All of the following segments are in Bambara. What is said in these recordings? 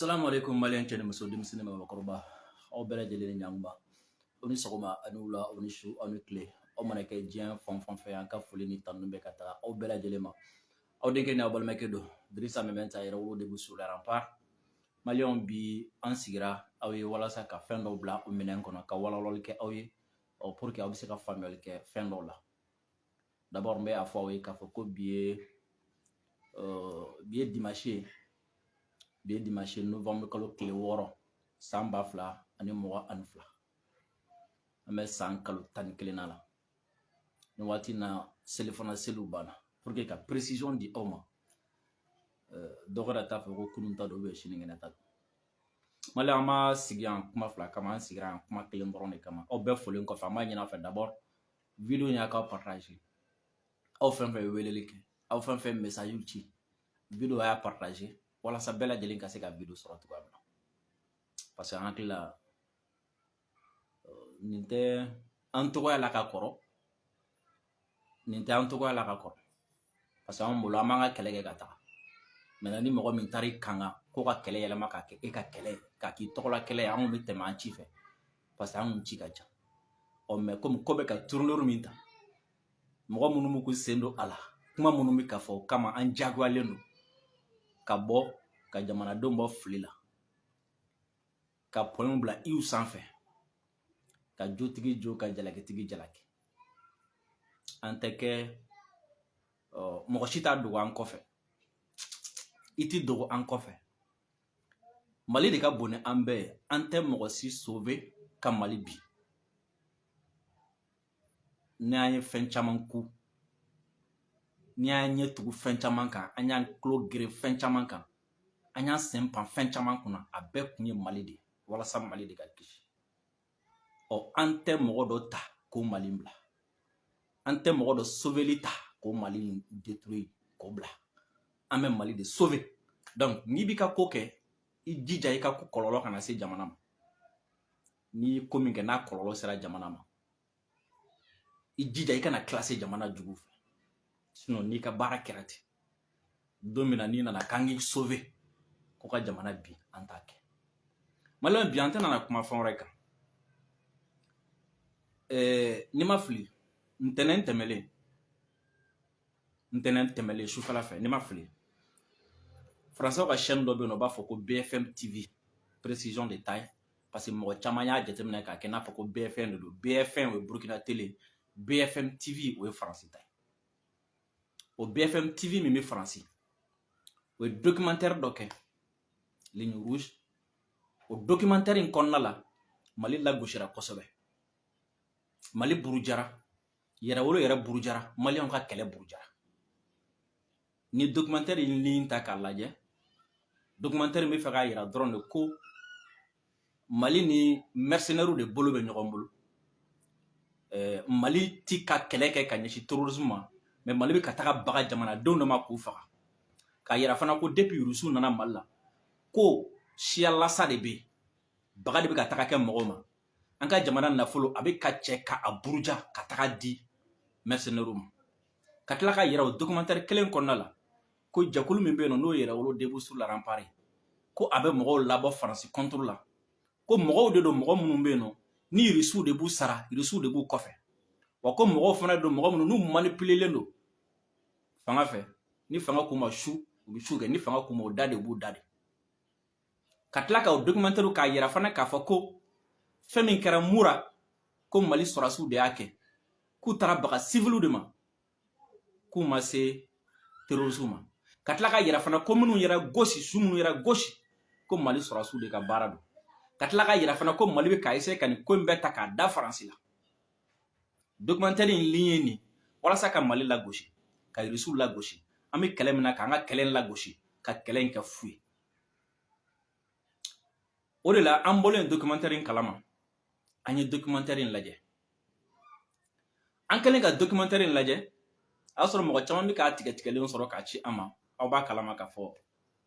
Salamu alaikum, Malien cɛ ni muso, denmisɛnnin, mabakɔrɔba, aw bɛɛ lajɛlen ni ɲankuma, aw ni sɔgɔma, aw ni wula, aw ni su, aw ni tile. Aw mana kɛ diɲɛ fan o fan fɛ, an ka foli ni tanu bɛ ka taga aw bɛɛ lajɛlen ma. Aw denkɛ ni aw balimakɛ don, Dirisa Mɛmɛnta, Yɛrɛwolo Debout sur les remparts. Maliyɛnw, bi an sigira aw ye walasa ka fɛn dɔw bila o minɛn kɔnɔ, ka walawalali kɛ aw ye pour que aw bɛ se ka faamuyali kɛ fɛn dɔw la. D'abord, n bɛ a fɔ aw ye k'a fɔ ko bi ye dimanche ye. Bi ye dimanche, novembre kalo tile 6, san 2022. An bɛ san kalo 11nan la nin waati na. Selifana seliw banna. Pour que ka précision di aw ma, dɔ kana taa fɔ ko kunun ta don ou bien sinikɛnɛ ta don. Mali, an ma sigi yan kuma fila kama, an sigira yan kuma kelen dɔrɔn de kama. Aw bɛɛ folen kɔfɛ, an b'a ɲini aw fɛ d'abord, vidéo in, y'a k'aw partage. Aw fɛn fɛn ye weleli kɛ, aw fɛn fɛn message ci, vidéo y'a partage walasa bɛɛ lajɛlen ka se ka vidéo sɔrɔ cogoya min na, parce que an hakili la, nin tɛ an tɔgɔya la ka kɔrɔ, nin tɛ an tɔgɔya la ka kɔrɔ, parce que an bolo, an b'an ka kɛlɛ kɛ ka taga. Maintenant, ni mɔgɔ min taara i kanga ko ka kɛlɛ yɛlɛma k'a kɛ e ka kɛlɛ, k'a k'i tɔgɔla kɛlɛ ye, anw bɛ tɛmɛ an ci fɛ, parce que an kun ci ka ca. Ɔ mais komi ko bɛ ka tournure min ta, mɔgɔ minnu b'u k'u sen don a la, kuma minnu bɛ ka fɔ o kama, an diyagoyalen don ka bɔ ka jamanadenw bɔ fili la, ka point bila iw sanfɛ, ka jotigi jo, ka jalakitigi jalaki. An tɛ kɛ mɔgɔ si t'a dogo an kɔfɛ, i ti dogo an kɔfɛ. Mali de ka bon ni an bɛɛ ye. An tɛ mɔgɔ si sauver ka Mali bi. Ni an ye fɛn caman ku, ni y'an ɲɛ tugu fɛn caman kan, an y'an tulo gere fɛn caman kan, an y'an sen pan fɛn caman kunna, a bɛɛ kun ye Mali de ye, walasa Mali de ka kisi. Ɔ an tɛ mɔgɔ dɔ ta k'o Mali bila, an tɛ mɔgɔ dɔ sauveli ta k'o Mali détruire k'o bila. An bɛ Mali de sauver. Donc n'i b'i ka ko kɛ, i jija i ka ko kɔlɔlɔ kana se jamana ma. N'i ye ko min kɛ, n'a kɔlɔlɔ sera jamana ma, i jija i kana classer jamana jugu fɛ. Sinon, n'i ka baara kɛra ten, don min na n'i nana k'an k'i sauver ko ka jamana bin, an t'a kɛ. Maliyɛn, bi an tɛna na kuma fɛn wɛrɛ kan. N'i ma fili, ntɛnɛn tɛmɛlen, ntɛnɛn tɛmɛlen sufɛla fɛ, n'i ma fili, Faransɛw ka chaîne dɔ bɛ yen nɔ, u b'a fɔ ko BFM TV. Précision de taille, parce que mɔgɔ caman y'a jateminɛ k'a kɛ n'a fɔ ko BFM de don. BFM, o ye Burukina télé, BFM TV, o ye Faransi ta ye. O BFM TV min bɛ Faransi, o ye documentaire dɔ kɛ, Ligne rouge. O documentaire in kɔnɔna la, Mali lagosira kosɛbɛ, Mali burujara, Yɛrɛwolo yɛrɛ burujara, Maliyɛnw ka kɛlɛ burujara. Ni documentaire in ligne ta k'a lajɛ, documentaire in bɛ fɛ k'a yira dɔrɔn de ko Mali ni mercenaires de bolo bɛ ɲɔgɔn bolo. Mali ti ka kɛlɛ kɛ ka ɲɛsin terrorisme ma, mais Mali bɛ ka taga baga jamanadenw dɔ ma k'u faga. K'a yira fana ko depuis Rusiw nana Mali la, ko siya lasa de bɛ yen, baga de bɛ ka taga kɛ mɔgɔw ma. An ka jamana nafolo, a bɛ ka cɛ ka a buruja ka taga di mercenaires ma. Ka tila ka yira o documentaire kelen kɔnɔna la ko jɛkulu min bɛ yen nɔ, n'o ye Yɛrɛwolo Debout sur la rempart, ko a bɛ mɔgɔw labɔ Faransi contre la, ko mɔgɔw de don, mɔgɔ minnu bɛ yen nɔ ni Irisiw de b'u sara, Irisiw de b'u kɔfɛ. Wa ko mɔgɔw fana don, mɔgɔ minnu n'u manipulélen don fanga fɛ. Ni fanga k'u ma su, u bɛ su kɛ. Ni fanga k'u ma o da de, u b'u da de. Ka tila ka o documentaire k'a yira fana k'a fɔ ko fɛn min kɛra Mura, ko Mali sɔrɔdasiw de y'a kɛ, k'u taara baga civiliw de ma, k'u ma se terroristes ma. Ka tila ka yira fana ko minnu yɛrɛ gosi, su minnu yɛrɛ gosi, ko Mali sɔrɔdasiw de ka baara don. Ka tila ka yira fana ko Mali bɛ ka essayer ka nin ko in bɛɛ ta k'a da Faransi la. Documentaire in ligne ye nin, walasa ka Mali lagosi, ka Irisiw lagosi. An bɛ kɛlɛ min na, k'an ka kɛlɛ in lagosi, ka kɛlɛ in kɛ fu ye. O de la, an bɔlen documentaire in kalama, an ye documentaire in lajɛ. An kɛlen ka documentaire in lajɛ, a y'a sɔrɔ mɔgɔ caman bɛ k'a tigɛ tigɛlen sɔrɔ k'a ci an ma. Aw b'a kalama k'a fɔ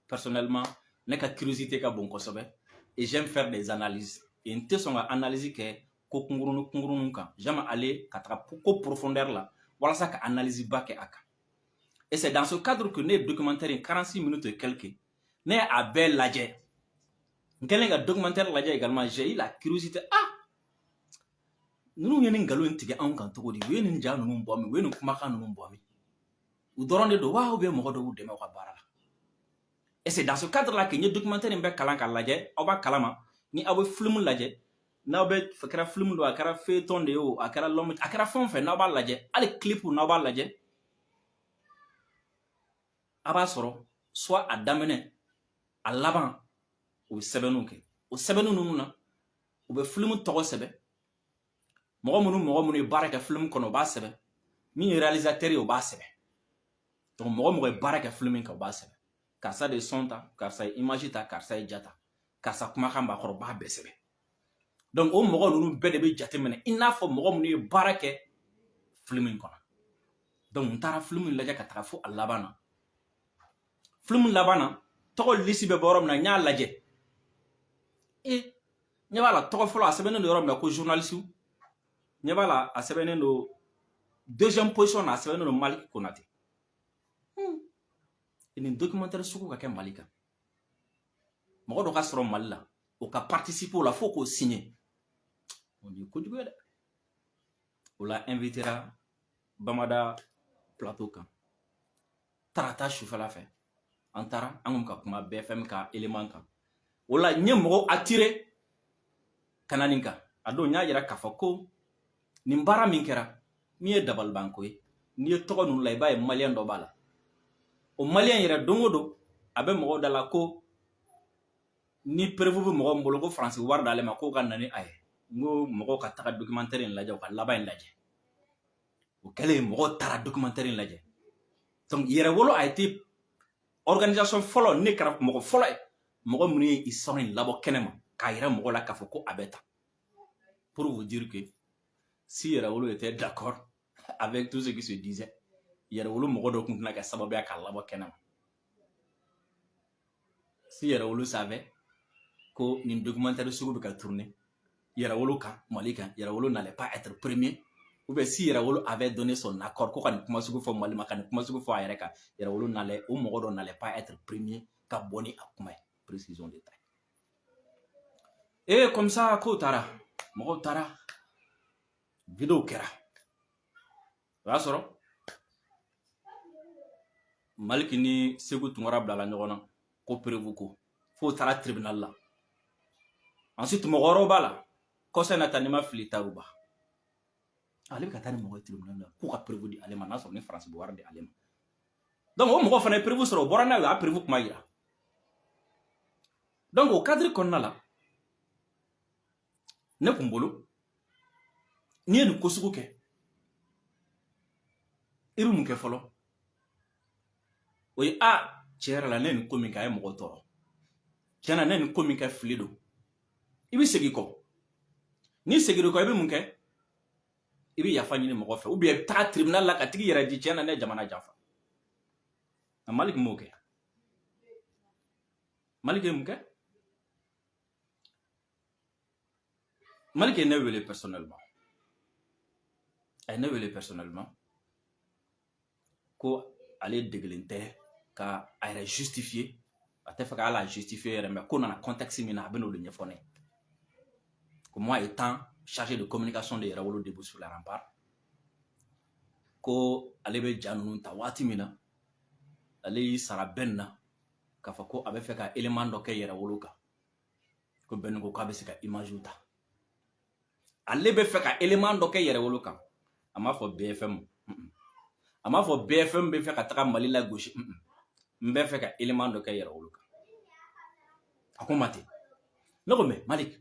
personnellement, ne ka curiosité ka bon kosɛbɛ et j'aime faire des analyses, et n tɛ sɔn ka analyse kɛ ko kunkurunin kunkurunin kan. J'aime aller ka taga ko profondeur la walasa ka analyse ba kɛ a kan. Et c'est dans ce cadre que ne ye documentaire in, 46 minutes et quelques, ne ye a bɛɛ lajɛ. N kɛlen ka documentaire lajɛ également, j'ai eu la curiosité: ah, ninnu ye nin nkalon in tigɛ anw kan cogo di? U ye nin ja ninnu bɔ min? U ye nin kumakan ninnu bɔ min? U dɔrɔn de don wa, ou bien mɔgɔ dɔw y'u dɛmɛ u ka baara la? Et c'est dans ce cadre là que n ye documentaire in bɛɛ kalan k'a lajɛ. Aw b'a kalama, ni aw bɛ film lajɛ, n'aw bɛ kɛra film don, a kɛra feuilleton de ye o, a kɛra long, a kɛra fɛn o fɛn, n'aw b'a lajɛ, hali clip, n'aw b'a lajɛ, a b'a sɔrɔ soit a daminɛ, a laban, u bɛ sɛbɛnniw kɛ. O sɛbɛnni ninnu na, u bɛ film tɔgɔ sɛbɛn, mɔgɔ minnu ye baara kɛ film kɔnɔ, u b'a sɛbɛn, min ye réalisateur ye, o b'a sɛbɛn. Donc mɔgɔ mɔgɔ ye baara kɛ film kan, o b'a sɛbɛn: karisa de ye son ta, karisa ye image ta, karisa ye ja ta, karisa kumakan b'a kɔrɔ, u b'a bɛɛ sɛbɛn. Donc o mɔgɔ ninnu bɛɛ de bɛ jateminɛ i n'a fɔ mɔgɔ minnu ye baara kɛ film in kɔnɔ. Donc n taara film in lajɛ ka taga fo a laban na. Film laban na, tɔgɔ liste bɛ bɔ yɔrɔ min na, n y'a lajɛ, e ɲɛ b'a la, tɔgɔ fɔlɔ, a sɛbɛnnen don yɔrɔ min na ko journaliste, ɲɛ b'a la, a sɛbɛnnen don deuxième position na, a sɛbɛnnen don Malick Konate. Nin documentaire sugu ka kɛ Mali kan, mɔgɔ dɔ ka sɔrɔ Mali la, o ka participer o la fo k'o signer, o ye kojugu ye dɛ. O la, invitera Bamada plateau kan tarata sufɛla fɛ. An taara, an kun ka kuma BFM ka élément kan. O la, n ye mɔgɔw attiré ka na nin kan. A don, n y'a yira k'a fɔ ko nin baara min kɛra, min ye dabalibanko ye, n'i ye tɔgɔ ninnu la, i b'a ye malien dɔ b'a la. O malien yɛrɛ, don o don, a bɛ mɔgɔw da la ko ni preuve bɛ mɔgɔ min bolo ko Faransi wari d'ale ma, k'o ka na ni a ye. N ko mɔgɔw ka taga documentaire in lajɛ, u ka laban in lajɛ. O kɛlen, mɔgɔw taara documentaire in lajɛ. Donc Yɛrɛwolo a été organisation fɔlɔ, ne kɛra mɔgɔ fɔlɔ ye, mɔgɔ minnu ye histoire in labɔ kɛnɛ ma k'a yira mɔgɔ la k'a fɔ ko a bɛ tan. Pour vous dire que si Yɛrɛwolo était d'accord avec tout ce qui se disait, Yɛrɛwolo mɔgɔ dɔ tun tɛna kɛ sababu ye k'a labɔ kɛnɛ ma. Si Yɛrɛwolo savait ko nin documentaire sugu bɛ ka tourner Yɛrɛwolo kan, Mali kan, Yɛrɛwolo n'allait pas être premier. Ou bien si Yɛrɛwolo avait donné son accord ko ka nin kuma sugu fɔ Mali ma, ka nin kuma sugu fɔ a yɛrɛ kan, Yɛrɛwolo n'allait, o mɔgɔ dɔ n'allait pas être premier ka bɔ ni a kuma ye. Précision de taille. Et comme ça, kow taara, mɔgɔw taara, vidéo kɛra. O y'a sɔrɔ Maliki ni Segu Tunkara bilala ɲɔgɔn na ko preuve ko, f'o taara tribunal la. Ensuite, mɔgɔ wɛrɛw b'a la kɔsa in na ta, n'i ma fili, Taruba, ale bɛ ka taa ni mɔgɔ ye tribunal la k'u ka preuve di ale ma, n'a sɔrɔ ni Faransi bɛ wari di ale ma. Donc o mɔgɔ fana ye preuve sɔrɔ, o bɔra n'a ye, o y'a preuve kuma yira. Donc o cadre kɔnɔna la, ne kun bolo, n'i ye nin ko sugu kɛ, i bɛ mun kɛ fɔlɔ? O ye a tiɲɛ yɛrɛ la, ne ye nin ko min kɛ, a ye mɔgɔ tɔɔrɔ. Tiɲɛ na, ne ye nin ko min kɛ, fili don. I bɛ segin kɔ. N'i seginna kɔ, i bɛ mun kɛ? I bɛ yafa ɲini mɔgɔ fɛ, ou bien i bɛ taga tribunal la ka tigi yɛrɛ di: tiɲɛ na, ne ye jamana janfa. Nka Maliki m'o kɛ. Maliki ye mun kɛ? Maliki ye ne wele personnellement. A ye ne wele personnellement ko ale degelen tɛ ka a yɛrɛ justifier, a tɛ fɛ ka hali a justifier yɛrɛ, mais ko nana contexte min na, a bɛ n'o de ɲɛfɔ ne ye. Ko moi étant chargé de communication de Yɛrɛwolo Debout sur la Rempart, ko ale bɛ ja ninnu ta waati min na, ale y'i sara bɛn na k'a fɔ ko a bɛ fɛ ka élément dɔ kɛ Yɛrɛwolo kan, ko bɛn ko k'a bɛ se ka image ta. Ale bɛ fɛ ka élément dɔ kɛ Yɛrɛwolo kan. A m'a fɔ BFM, a m'a fɔ BFM bɛ fɛ ka taga Mali la gosi, n bɛ fɛ ka élément dɔ kɛ Yɛrɛwolo kan. A ko ma ten. Ne ko: mais Malik,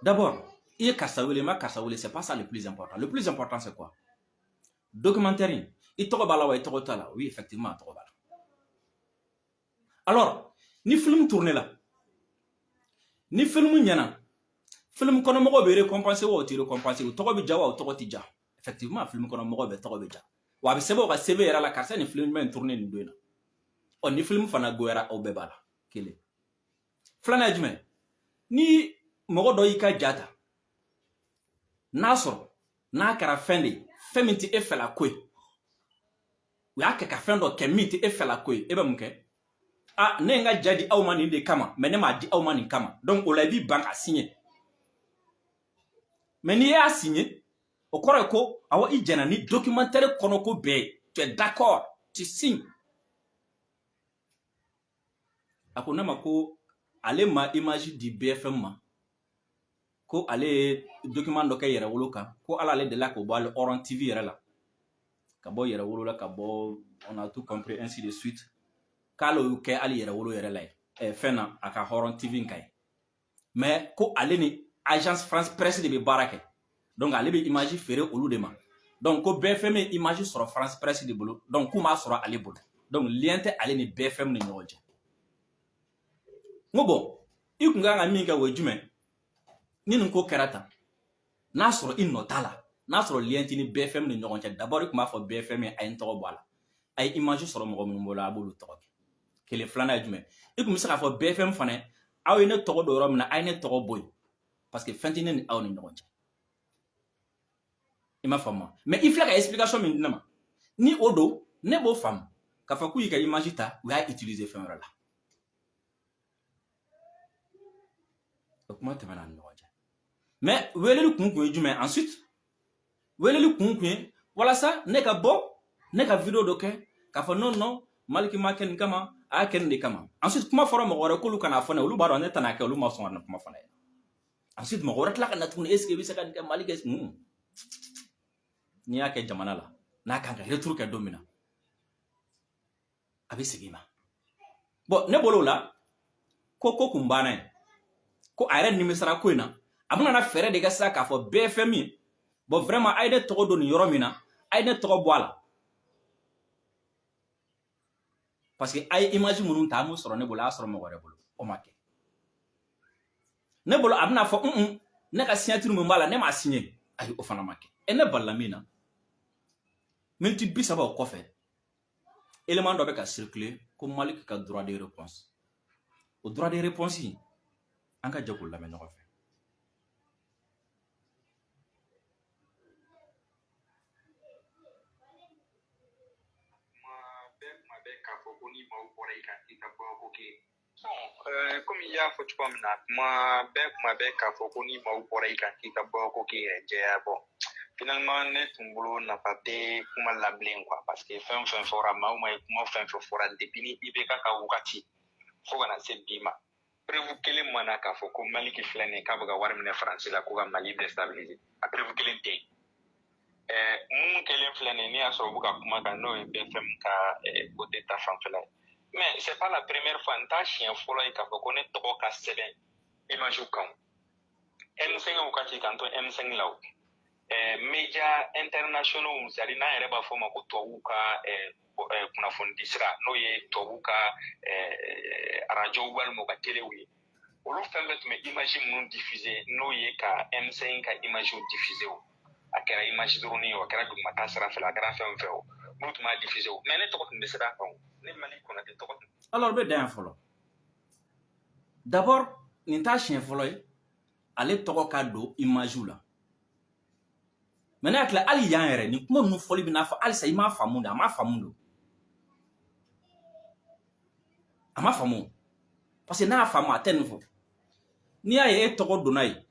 d'abord, i ye karisa wele, i ma karisa wele, c'est pas ça le plus important. Le plus important, c'est quoi? Documentaire in, i tɔgɔ b'a la wa, i tɔgɔ t'a la? Oui, effectivement, a tɔgɔ b'a la. Alors ni film tourné la, ni film ɲɛna, film kɔnɔ mɔgɔw bɛ récompenser wa, o tɛ récompenser? U tɔgɔ bɛ ja wa, o tɔgɔ tɛ ja? Effectivement, film kɔnɔ mɔgɔw bɛ tɔgɔ bɛ ja wa, a bɛ sɛbɛn u ka CV yɛrɛ la: karisa ni film jumɛn in tourné nin don in na. Ɔ, ni film fana goyara, aw bɛɛ b'a la. Kelen filanan ye jumɛn? Ni mɔgɔ dɔ y'i ka ja ta, n'a sɔrɔ n'a kɛra fɛn de ye, fɛn min tɛ e fɛla ko ye, u y'a kɛ ka fɛn dɔ kɛ min tɛ e fɛla ko ye, e bɛ mun kɛ? Ah, ne ye n ka ja di aw ma nin de kama, mais ne m'a di aw ma nin kama. Donc o la i b'i ban ka signer. Mais n'i y'a signer, o kɔrɔ ye ko awɔ, i jɛnna ni documentaire kɔnɔ ko bɛɛ ye, tu es d'accord, tu signes. A ko ne ma ko ale ma image di BFM ma, ko ale ye document dɔ kɛ Yɛrɛwolo kan, ko ala ale delila k'o bɔ ale Hɔrɔn TV yɛrɛ la, ka bɔ Yɛrɛwolo la, ka bɔ, on a tout compris, ainsi de suite, k'ale y'o kɛ hali Yɛrɛwolo yɛrɛ la ye fɛn na, a ka Hɔrɔn TV kan ye. Mais ko ale ni Agence France Presse de bɛ baara kɛ, donc ale bɛ image feere olu de ma. Donc ko BFM ye image sɔrɔ France Presse de bolo, donc k'u m'a sɔrɔ ale bolo, donc lien tɛ ale ni BFM ni ɲɔgɔn cɛ. N ko bon, i kun kan ka min kɛ, o ye jumɛn? Ni nin ko kɛra tan, n'a sɔrɔ i nɔ t'a la, n'a sɔrɔ lien t'i ni BFM ni ɲɔgɔn cɛ, d'abord i kun b'a fɔ BFM ye: a ye n tɔgɔ bɔ a la, a ye image sɔrɔ mɔgɔ minnu bolo, a b'olu tɔgɔ kɛ. Kelen. Filanan ye jumɛn? I kun bɛ se k'a fɔ BFM fana: aw ye ne tɔgɔ don yɔrɔ min na, a ye ne tɔgɔ bɔ yen, parce que fɛn tɛ ne ni aw ni ɲɔgɔn cɛ. I m'a faamu? Mais i filɛ ka explication min di ne ma, ni o don, ne b'o faamu k'a fɔ k'u y'i ka image ta, u y'a utiliser fɛn wɛrɛ la. O kuma tɛmɛna ni ɲɔgɔn cɛ. Mais weleli kun ye jumɛn? Ensuite, weleli kun ye walasa ne ka bɔ, ne ka vidéo dɔ kɛ k'a fɔ: non, non, Maliki ma kɛ nin kama, a y'a kɛ nin de kama. Ensuite, kuma fɔra mɔgɔ wɛrɛ k'olu kana fɔ ne, olu b'a dɔn ne tɛna kɛ, olu ma sɔn ka na kuma fana ye. Ensuite, mɔgɔ wɛrɛ tila ka na tuguni: est ce que i bɛ se ka nin kɛ, Maliki? N'i y'a kɛ jamana la, n'a kan ka retour kɛ don min na, a bɛ segin i ma. Bon, ne bolo o la, ko kun banna ye, ko a yɛrɛ nimisara ko in na, a bɛna na fɛɛrɛ de kɛ sisan k'a fɔ BFM ye: bon, vraiment, a ye ne tɔgɔ don nin yɔrɔ min na, a ye ne tɔgɔ bɔ a la, parce que a ye image minnu ta, a m'o sɔrɔ ne bolo, a y'a sɔrɔ mɔgɔ wɛrɛ bolo. O ma kɛ ne bolo. A bɛna fɔ un, ne ka signature min b'a la, ne m'a signé. Ayi, o fana ma kɛ. E ne balila min na, miniti 30 o kɔfɛ, élément dɔ bɛ ka circuler ko Malik ka droit de réponse. O droit de réponse in, an ka jɛ k'o lamɛn ɲɔgɔn fɛ. Kuma bɛɛ k'a fɔ ko ni maaw bɔra i kan, i ka bɔ kɛ. Bon, komi i y'a fɔ cogoya min na, kuma bɛɛ k'a fɔ ko ni maaw bɔra i kan, k'i ka bɔ ko k'i yɛrɛ jɛya. Bon, finalement, ne tun bolo nafa tɛ kuma la bilen quoi, parce que fɛn fɛn fɔra, maa o maa ye kuma fɛn fɛn fɔra depuis ni IBK ka wagati fo ka na se bi ma, preuve kelen ma na k'a fɔ ko Maliki filɛ nin ye, k'a bɛ ka wari minɛ Faransi la ko ka Mali déstabiliser. A preuve kelen tɛ yen. Mun kɛlen filɛ nin ye, n'i y'a sɔrɔ u bɛ ka kuma kan, n'o ye BFM ka côté ta fanfɛla ye. Mais c'est pas la première fois, n t'a siɲɛ fɔlɔ ye k'a fɔ ko ne tɔgɔ ka sɛbɛn image kan. M5 wagati, k'an to M5 la, o média internationaux, c'est à dire n'an yɛrɛ b'a fɔ o ma ko tubabuw ka kunnafonidi sira, n'o ye tubabuw ka arajo walima u ka telew ye, olu fɛn fɛn tun bɛ image minnu diffuser, n'o ye ka M5 ka image diffuser, o a kɛra image dɔrɔn ye, o a kɛra dugumata sira fɛ, a kɛra fɛn fɛn o, n'u tun b'a diffuser o, mais ne tɔgɔ tun bɛ sɛbɛn a kan o, ne Mali Konate tɔgɔ tun. Alors, bɛ dan yan fɔlɔ. D'abord, nin t'a siɲɛ fɔlɔ ye ale tɔgɔ ka don image la. Mais ne hakili, hali yan yɛrɛ, nin kuma ninnu fɔli bɛ n'a fɔ halisa i m'a faamu de. A m'a faamu don, a ma faamu, parce que n'a y'a faamu, a tɛ nin fɔ. N'i y'a ye e tɔgɔ donna yen,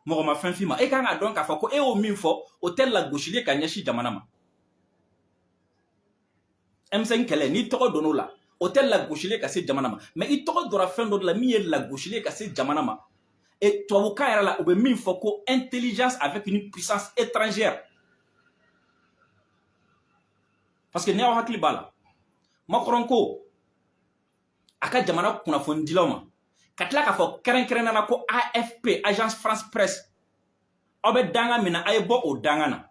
mɔgɔ ma fɛn f'i ma, e kan k'a dɔn k'a fɔ ko e y'o min fɔ, o tɛ lagosili ka ɲɛsin jamana ma. M5 kɛlɛ, n'i tɔgɔ donn'o la, o tɛ lagosili ka se jamana ma. Mais i tɔgɔ donna fɛn dɔ de la min ye lagosili ka se jamana ma. Et tubabukan yɛrɛ la, u bɛ min fɔ ko intelligence avec une puissance étrangère. Parce que n'i y'aw hakili b'a la, Macron ko a ka jamana kunnafonidilaw ma, ka tila k'a fɔ kɛrɛnkɛrɛnnenya la ko AFP, Agence France Presse, aw bɛ danga min na, a ye bɔ o danga na.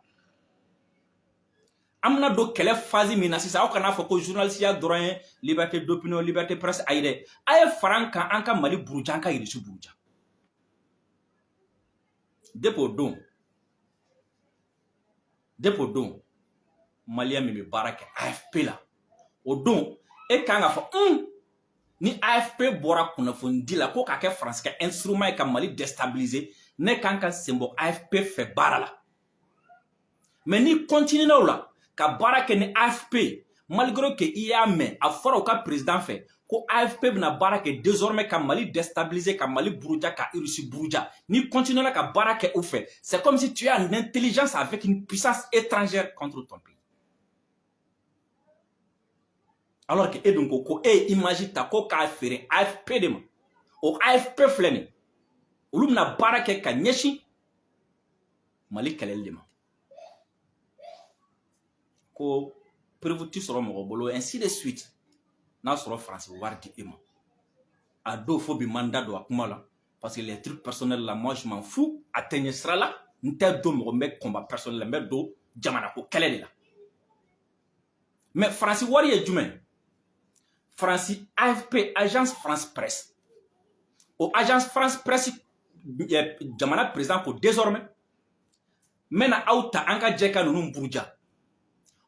An bɛna don kɛlɛ phase min na sisan, aw kana fɔ ko journalisiya dɔrɔn ye liberté d'opinion, liberté presse. Ayi dɛ, a ye fara an kan, an ka Mali buruja, an ka Irisi buruja. Depuis o don, malien min bɛ baara kɛ AFP la, o don e kan ka fɔ un, ni AFP bɔra kunnafonidi la ko k'a kɛ Faransi ka instrument ye ka Mali déstabiliser, ne kan ka sen bɔ AFP fɛ baara la. Mais ni continuer o la ka baara kɛ ni AFP, malgré que i y'a mɛn a fɔra u ka président fɛ Ko AFP bɛna baara kɛ désormais ka Mali déstabiliser, ka Mali buruja, ka Russie buruja. N'i continuera ka baara kɛ u fɛ, c'est comme si tu as une intelligence avec une puissance étrangère contre ton pays. Alors que e dun ko ko e ye image ta ko k'a feere AFP de ma. O AFP filɛ nin, olu bɛna baara kɛ ka ɲɛsin Mali kɛlɛli de ma. Ko preuve ti sɔrɔ mɔgɔ bolo, ainsi de suite. N'a sɔrɔ Faransi wari di e ma, a don fo bi man da don a kuma la, parce que les trucs personnels là, moi je m'en fous. A tɛ ɲɛ sira la, n tɛ don mɔgɔ n bɛ combat personnel la, n bɛ don jamana ko kɛlɛ de la. Mais Faransi wari ye jumɛn? Faransi AFP, Agence France Presse, o Agence France Presse, jamana président ko désormais n bɛna aw ta, an ka jɛ ka ninnu buruja.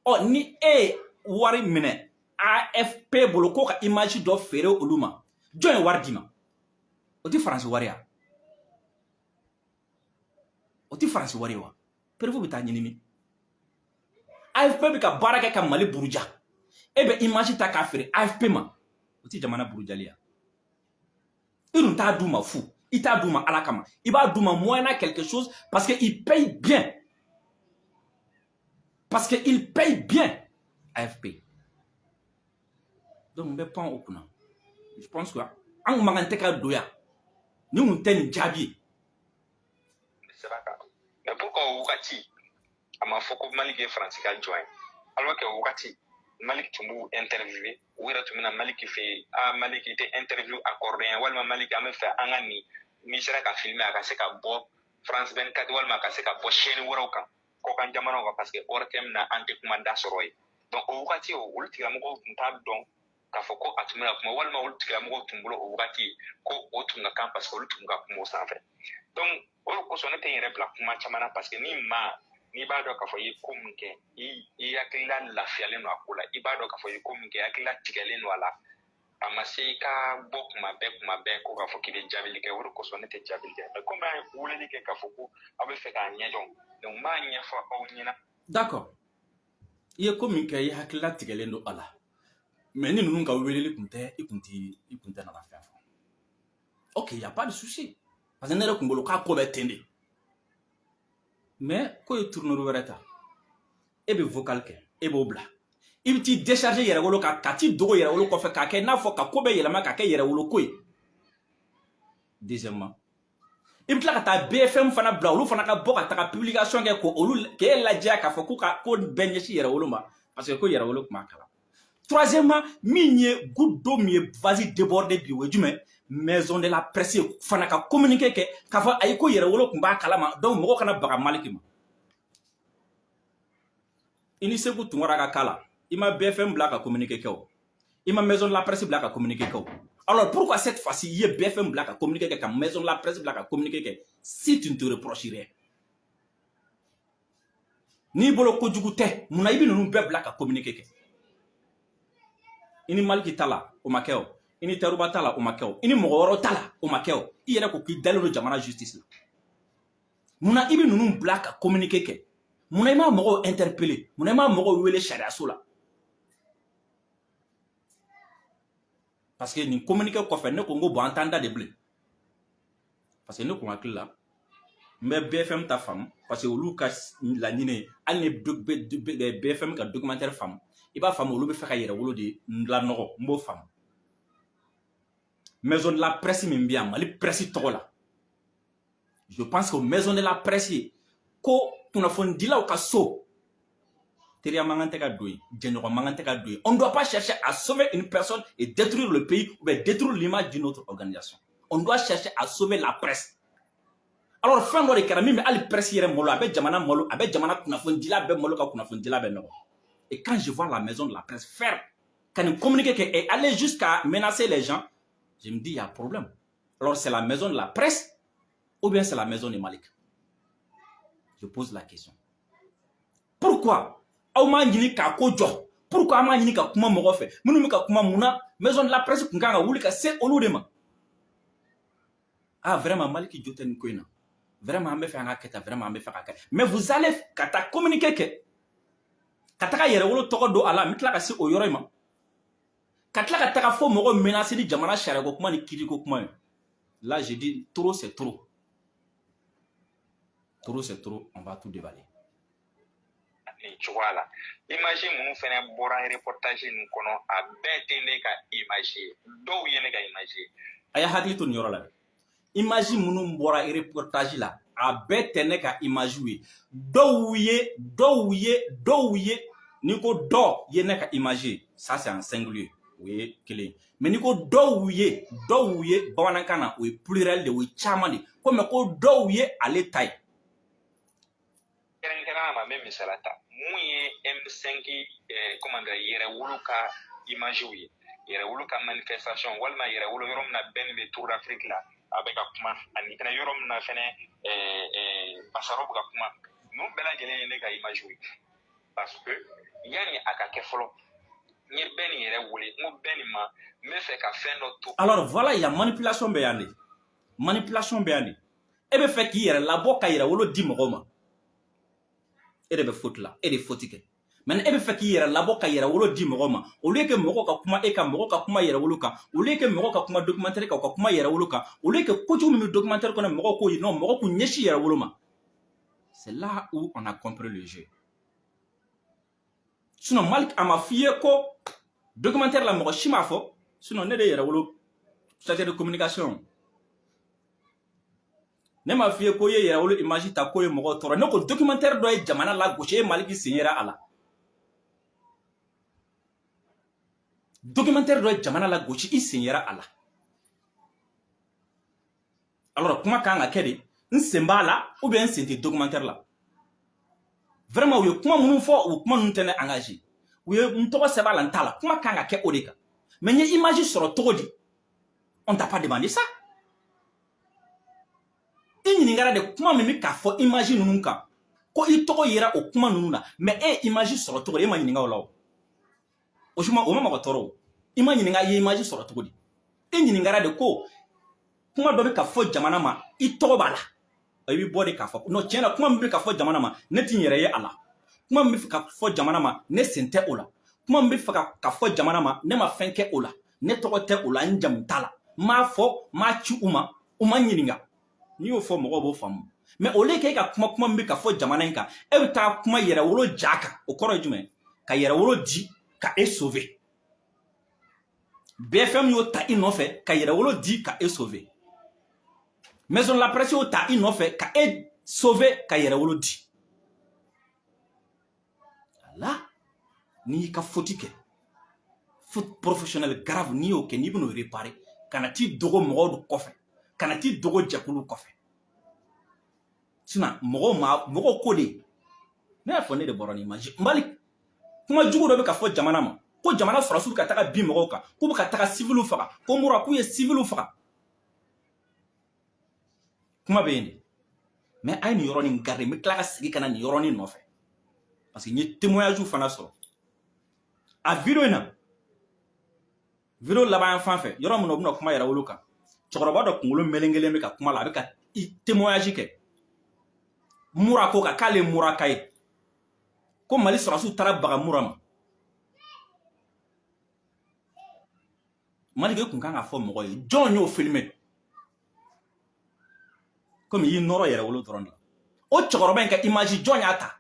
Ɔ, ni e ye wari minɛ AFP bolo ko ka image dɔ feere olu ma, jɔn ye wari d'i ma? O tɛ Faransi wari ya? O tɛ Faransi wari ye wa? Preuve bɛ taa ɲini min? AFP bɛ ka baara kɛ ka Mali buruja, e bɛ image ta k'a feere AFP ma, o tɛ jamana burujali ya? I dun t'a d'u ma fu, i t'a d'u ma Ala kama, i b'a d'u ma moyennant quelque chose, parce que il paye bien, parce que il paye bien AFP. Donc n bɛ pan o kunna. Je pense que an man kan tɛ ka don yan ni kun tɛ nin jaabi ye. Sira kan. Mais pourquoi o wagati a ma fɔ ko Malik ye Faransi ka jɔn ye, alors que o wagati Malik tun b'u interviewer, u yɛrɛ tun bɛna Malik fɛ yen: "A Malik, i tɛ interview accordé ye", walima "Malik, an bɛ fɛ an ka nin n'i sera ka filmer, a ka se ka bɔ France 24, walima a ka se ka bɔ chaîne wɛrɛw kan, kɔkan jamanaw kan, parce que ORTM na an tɛ kuma da sɔrɔ yen." Donc o wagati o, olu tigilamɔgɔw tun t'a dɔn k'a fɔ ko a tun bɛna kuma, walima olu tigilamɔgɔw tun bolo o wagati ko o tun ka kan, parce que olu tun ka kuma o sanfɛ. Donc o de kosɔn ne tɛ n yɛrɛ bila kuma caman na, parce que ni maa n'i b'a dɔn k'a fɔ i ye ko min kɛ, i hakilila lafiyalen don a ko la, i b'a dɔn k'a fɔ i ye ko min kɛ, i hakilila tigɛlen don a la, a ma se i ka bɔ kuma bɛɛ kuma bɛɛ ko k'a fɔ k'i bɛ jaabili kɛ. O de kosɔn ne tɛ jaabili kɛ. Mais komi an ye weleli kɛ k'a fɔ ko aw bɛ fɛ k'a ɲɛdɔn, donc n b'a ɲɛfɔ aw ɲɛna. D'accord, i ye ko min kɛ, i hakilila tigɛlen don a la. Mais ni ninnu ka weleli kun tɛ, i kun tɛ nana fɛn fɔ. Ok, y a pas de souci, parce que ne yɛrɛ kun bolo k'a ko bɛ ten de. Mais ko ye tournure wɛrɛ ta. E bɛ vocal kɛ, e b'o bila, i bɛ t'i décharger Yɛrɛwolo kan, ka t'i dogo Yɛrɛwolo kɔfɛ, k'a kɛ i n'a fɔ ka ko bɛɛ yɛlɛma k'a kɛ Yɛrɛwolo ko ye. Deuxièmement, i bɛ tila ka taa BFM fana bila, olu fana ka bɔ ka taga publication kɛ ko olu k'e lajɛya k'a fɔ k'u ka ko bɛɛ ɲɛsin Yɛrɛwolo ma, parce que ko Yɛrɛwolo tun b'a kalama. Troisièmement, min ye goutte d'eau min ye vase débordé bi, o ye jumɛn? Maison de la Presse fana ka communiqué kɛ k'a fɔ ayi, ko Yɛrɛwolo tun b'a kalama, donc mɔgɔw kana baga Maliki ma. I ni Segu Tunkara ka k'a la, i ma BFM bila ka communiqué kɛ, o i ma Maison de la Presse bila ka communiqué kɛ. O alors pourquoi cette fois-ci i ye BFM bila ka communiqué kɛ, ka Maison de la Presse bila ka communiqué kɛ, si tu ne te reproches rien? N'i bolo kojugu tɛ, munna i bɛ ninnu bɛɛ bila ka communiqué kɛ? I ni Maliki ta la, o ma kɛ. O i ni Taruba ta la, o ma kɛ. O i ni mɔgɔ wɛrɛw ta la, o ma kɛ. O i yɛrɛ ko k'i dalen don jamana justice la, munna i bɛ ninnu bila ka communiqué kɛ? Munna i ma mɔgɔw interpeller? Munna i ma mɔgɔw wele sariyaso la? Parce que nin communiqué kɔfɛ, ne ko n ko bon, an t'an da de bilen, parce que ne kun hakili la n bɛ BFM ta faamu, parce que olu ka laɲini, hali ni BFM ka documentaire faamu, i b'a faamu olu bɛ fɛ ka Yɛrɛwolo de lanɔgɔ, n b'o faamu. Maison de la Presse min bɛ yan Mali presse tɔgɔ la, je pense que Maison de la Presse ye ko kunnafonidilaw ka so, teriya man kan tɛ ka don yen, jɛɲɔgɔn man kan tɛ ka don yen. On ne doit pas chercher à sauver une personne et détruire le pays ou bien détruire l'image d'une autre organisation. On doit chercher à sauver la presse. Alors fɛn dɔ de kɛra min bɛ hali presse yɛrɛ malo, a bɛ jamana malo, a bɛ jamana kunnafonidila bɛɛ malo, ka kunnafonidila bɛɛ nɔgɔ. Et quand je vois la Maison de la Presse faire ka nin communiqué kɛ et aller jusqu'à menacer les gens, je me dis il y a problème. Alors c'est la Maison de la Presse ou bien c'est la maison de Malik? Je pose la question. Pourquoi aw m'a ɲini k'a ko jɔ? Pourquoi an m'a ɲini ka kuma mɔgɔ fɛ minnu bɛ ka kuma? Mun na Maison de la Presse kun kan ka wuli ka se olu de ma? Ah, vraiment, Maliki jo tɛ nin ko in na. Vraiment, an bɛ fɛ an ka kɛ tan, vraiment an bɛ fɛ ka kɛ. Mais vous allez ka taa communiqué kɛ ka taga Yɛrɛwolo tɔgɔ don a la. N bɛ tila ka se o yɔrɔ in ma. Ka tila ka taga fo mɔgɔ menacer ni jamana sariya ko kuma ni kiiri ko kuma ye. Là, je dis trop, c'est trop. Trop, c'est trop, on va tout déballer. Nin cogoya la, image minnu fɛnɛ bɔra reportage nin kɔnɔ, a bɛɛ tɛ ne ka image ye, dɔw ye ne ka image ye. A y'a hakili to nin yɔrɔ la dɛ. Image minnu bɔra reportage la, a bɛɛ tɛ ne ka image ye, dɔw ye, dɔw ye, dɔw ye. N'i ko dɔ ye ne ka image ye, ça c'est en singulier, o ye kelen ye. Mais n'i ko dɔw ye, dɔw ye bamanankan na, o ye pluriel de, o ye caman de ko. Mais ko dɔw ye ale ta ye. Kɛrɛnkɛrɛnnenya ma, n bɛ misaliya ta mun ye M5, comment dire, Yɛrɛwolo ka image ye, Yɛrɛwolo ka manifestation walima Yɛrɛwolo yɔrɔ min na bɛɛ bɛ Tour d'Afrique la, a bɛ ka kuma, ani fɛnɛ yɔrɔ min na fɛnɛ Basaro bɛ ka kuma, ninnu bɛɛ lajɛlen ye ne ka image ye. Parce que yanni a ka kɛ fɔlɔ, n ye bɛɛ nin yɛrɛ wele, n ko bɛɛ nin ma, n bɛ fɛ ka fɛn dɔ to. Alors voilà, il y a manipulation bɛ yan de, manipulation bɛ yan de. E bɛ fɛ k'i yɛrɛ labɔ ka Yɛrɛwolo di mɔgɔw ma, e de bɛ faute la, e de faute kɛ. Maintenant, e bɛ fɛ k'i yɛrɛ labɔ ka Yɛrɛwolo di mɔgɔw ma, au lieu que mɔgɔw ka kuma e kan, mɔgɔw ka kuma Yɛrɛwolo kan, au lieu que mɔgɔw ka kuma documentaire kan, u ka kuma Yɛrɛwolo kan, au lieu que kojugu min bɛ documentaire kɔnɔ, mɔgɔw k'o ye, non, mɔgɔw k'u ɲɛsin Yɛrɛwolo ma. C'est là où on a compris le jeu. Sinon Malik, a ma f'i ye ko documentaire la, mɔgɔ si m'a fɔ. Sinon ne de ye Yɛrɛwolo chargé de communication, ne m'a f'i ye ko i ye Yɛrɛwolo image ta k'o ye mɔgɔw tɔɔrɔ. Ne ko documentaire dɔ ye jamana lagosi, e Maliki sen yera a la. Documentaire dɔ ye jamana lagosi, i sen yera a la. Alors kuma kan ka kɛ de, n sen b'a la ou bien n sen tɛ documentaire la. Vraiment, u ye kuma minnu fɔ, o kuma ninnu tɛ ne engagé. U ye n tɔgɔ sɛbɛn a la, n t'a la. Kuma kan ka kɛ o de kan. Mais n ye image sɔrɔ cogo di? On t'a pas demandé ça. I ɲininkara de kuma min bɛ k'a fɔ image ninnu kan, ko i tɔgɔ yera o kuma ninnu na. Mais e ye image sɔrɔ cogo di? E ma ɲininka o la. O o suma, o ma mɔgɔ tɔɔrɔ. O i ma ɲininka i ye image sɔrɔ cogo di. I ɲininkara de ko kuma dɔ bɛ ka fɔ jamana ma, i tɔgɔ b'a la. I bɛ bɔ de k'a fɔ non, tiɲɛ na, kuma min bɛ ka fɔ jamana ma, ne t'i yɛrɛ ye a la. Kuma min bɛ fɛ ka fɔ jamana ma, ne sen tɛ o la. Kuma min bɛ fɛ ka fɔ jamana ma, ne ma fɛn kɛ o la, ne tɔgɔ tɛ o la, n jamu t'a la, n m'a fɔ, n m'a ci u ma, u ma ɲininka. N'i y'o fɔ, mɔgɔw b'o faamu. Mais au lieu k'e ka kuma kuma min bɛ ka fɔ jamana in kan, e bɛ taa kuma Yɛrɛwolo ja kan. O kɔrɔ ye jumɛn? Ka Yɛrɛwolo di ka e sauver. BFM y'o ta i nɔfɛ ka Yɛrɛwolo di ka e sauver. Maison de la Presse y'o ta i nɔfɛ ka e sauver ka Yɛrɛwolo di. Là, n'i y'i ka faute kɛ, faute professionnelle grave, n'i y'o kɛ, n'i bɛn'o réparer, kana t'i dogo mɔgɔw kɔfɛ, kana t'i dogo jɛkulu kɔfɛ. Sinon mɔgɔw ma mɔgɔw ko de, ne y'a fɔ, ne de bɔra ni image. Mali kuma jugu dɔ bɛ ka fɔ jamana ma, ko jamana sɔrɔsiw bɛ ka taga bin mɔgɔw kan, k'u bɛ ka taga civiliw faga, ko mura k'u ye civiliw faga. Kuma bɛ yen de. Mais a ye nin yɔrɔnin garder, n bɛ tila ka segin ka na nin yɔrɔnin nɔfɛ, parce que n ye témoignage fana sɔrɔ a vidéo in na. Vidéo laban yan fan fɛ, yɔrɔ min na u bɛna kuma Yɛrɛwolo kan, cɛkɔrɔba dɔ kunkolo melekelen bɛ ka kuma la, a bɛ ka témoignage kɛ Mura ko kan, k'ale ye Mura ka ye, ko Mali sɔrɔsiw taara baga Mura ma. Maliki kun kan ka fɔ mɔgɔ ye jɔn y'o filmer, komi i y'i nɔrɔ Yɛrɛwolo dɔrɔn de la. O cɛkɔrɔba in ka image, jɔn y'a ta?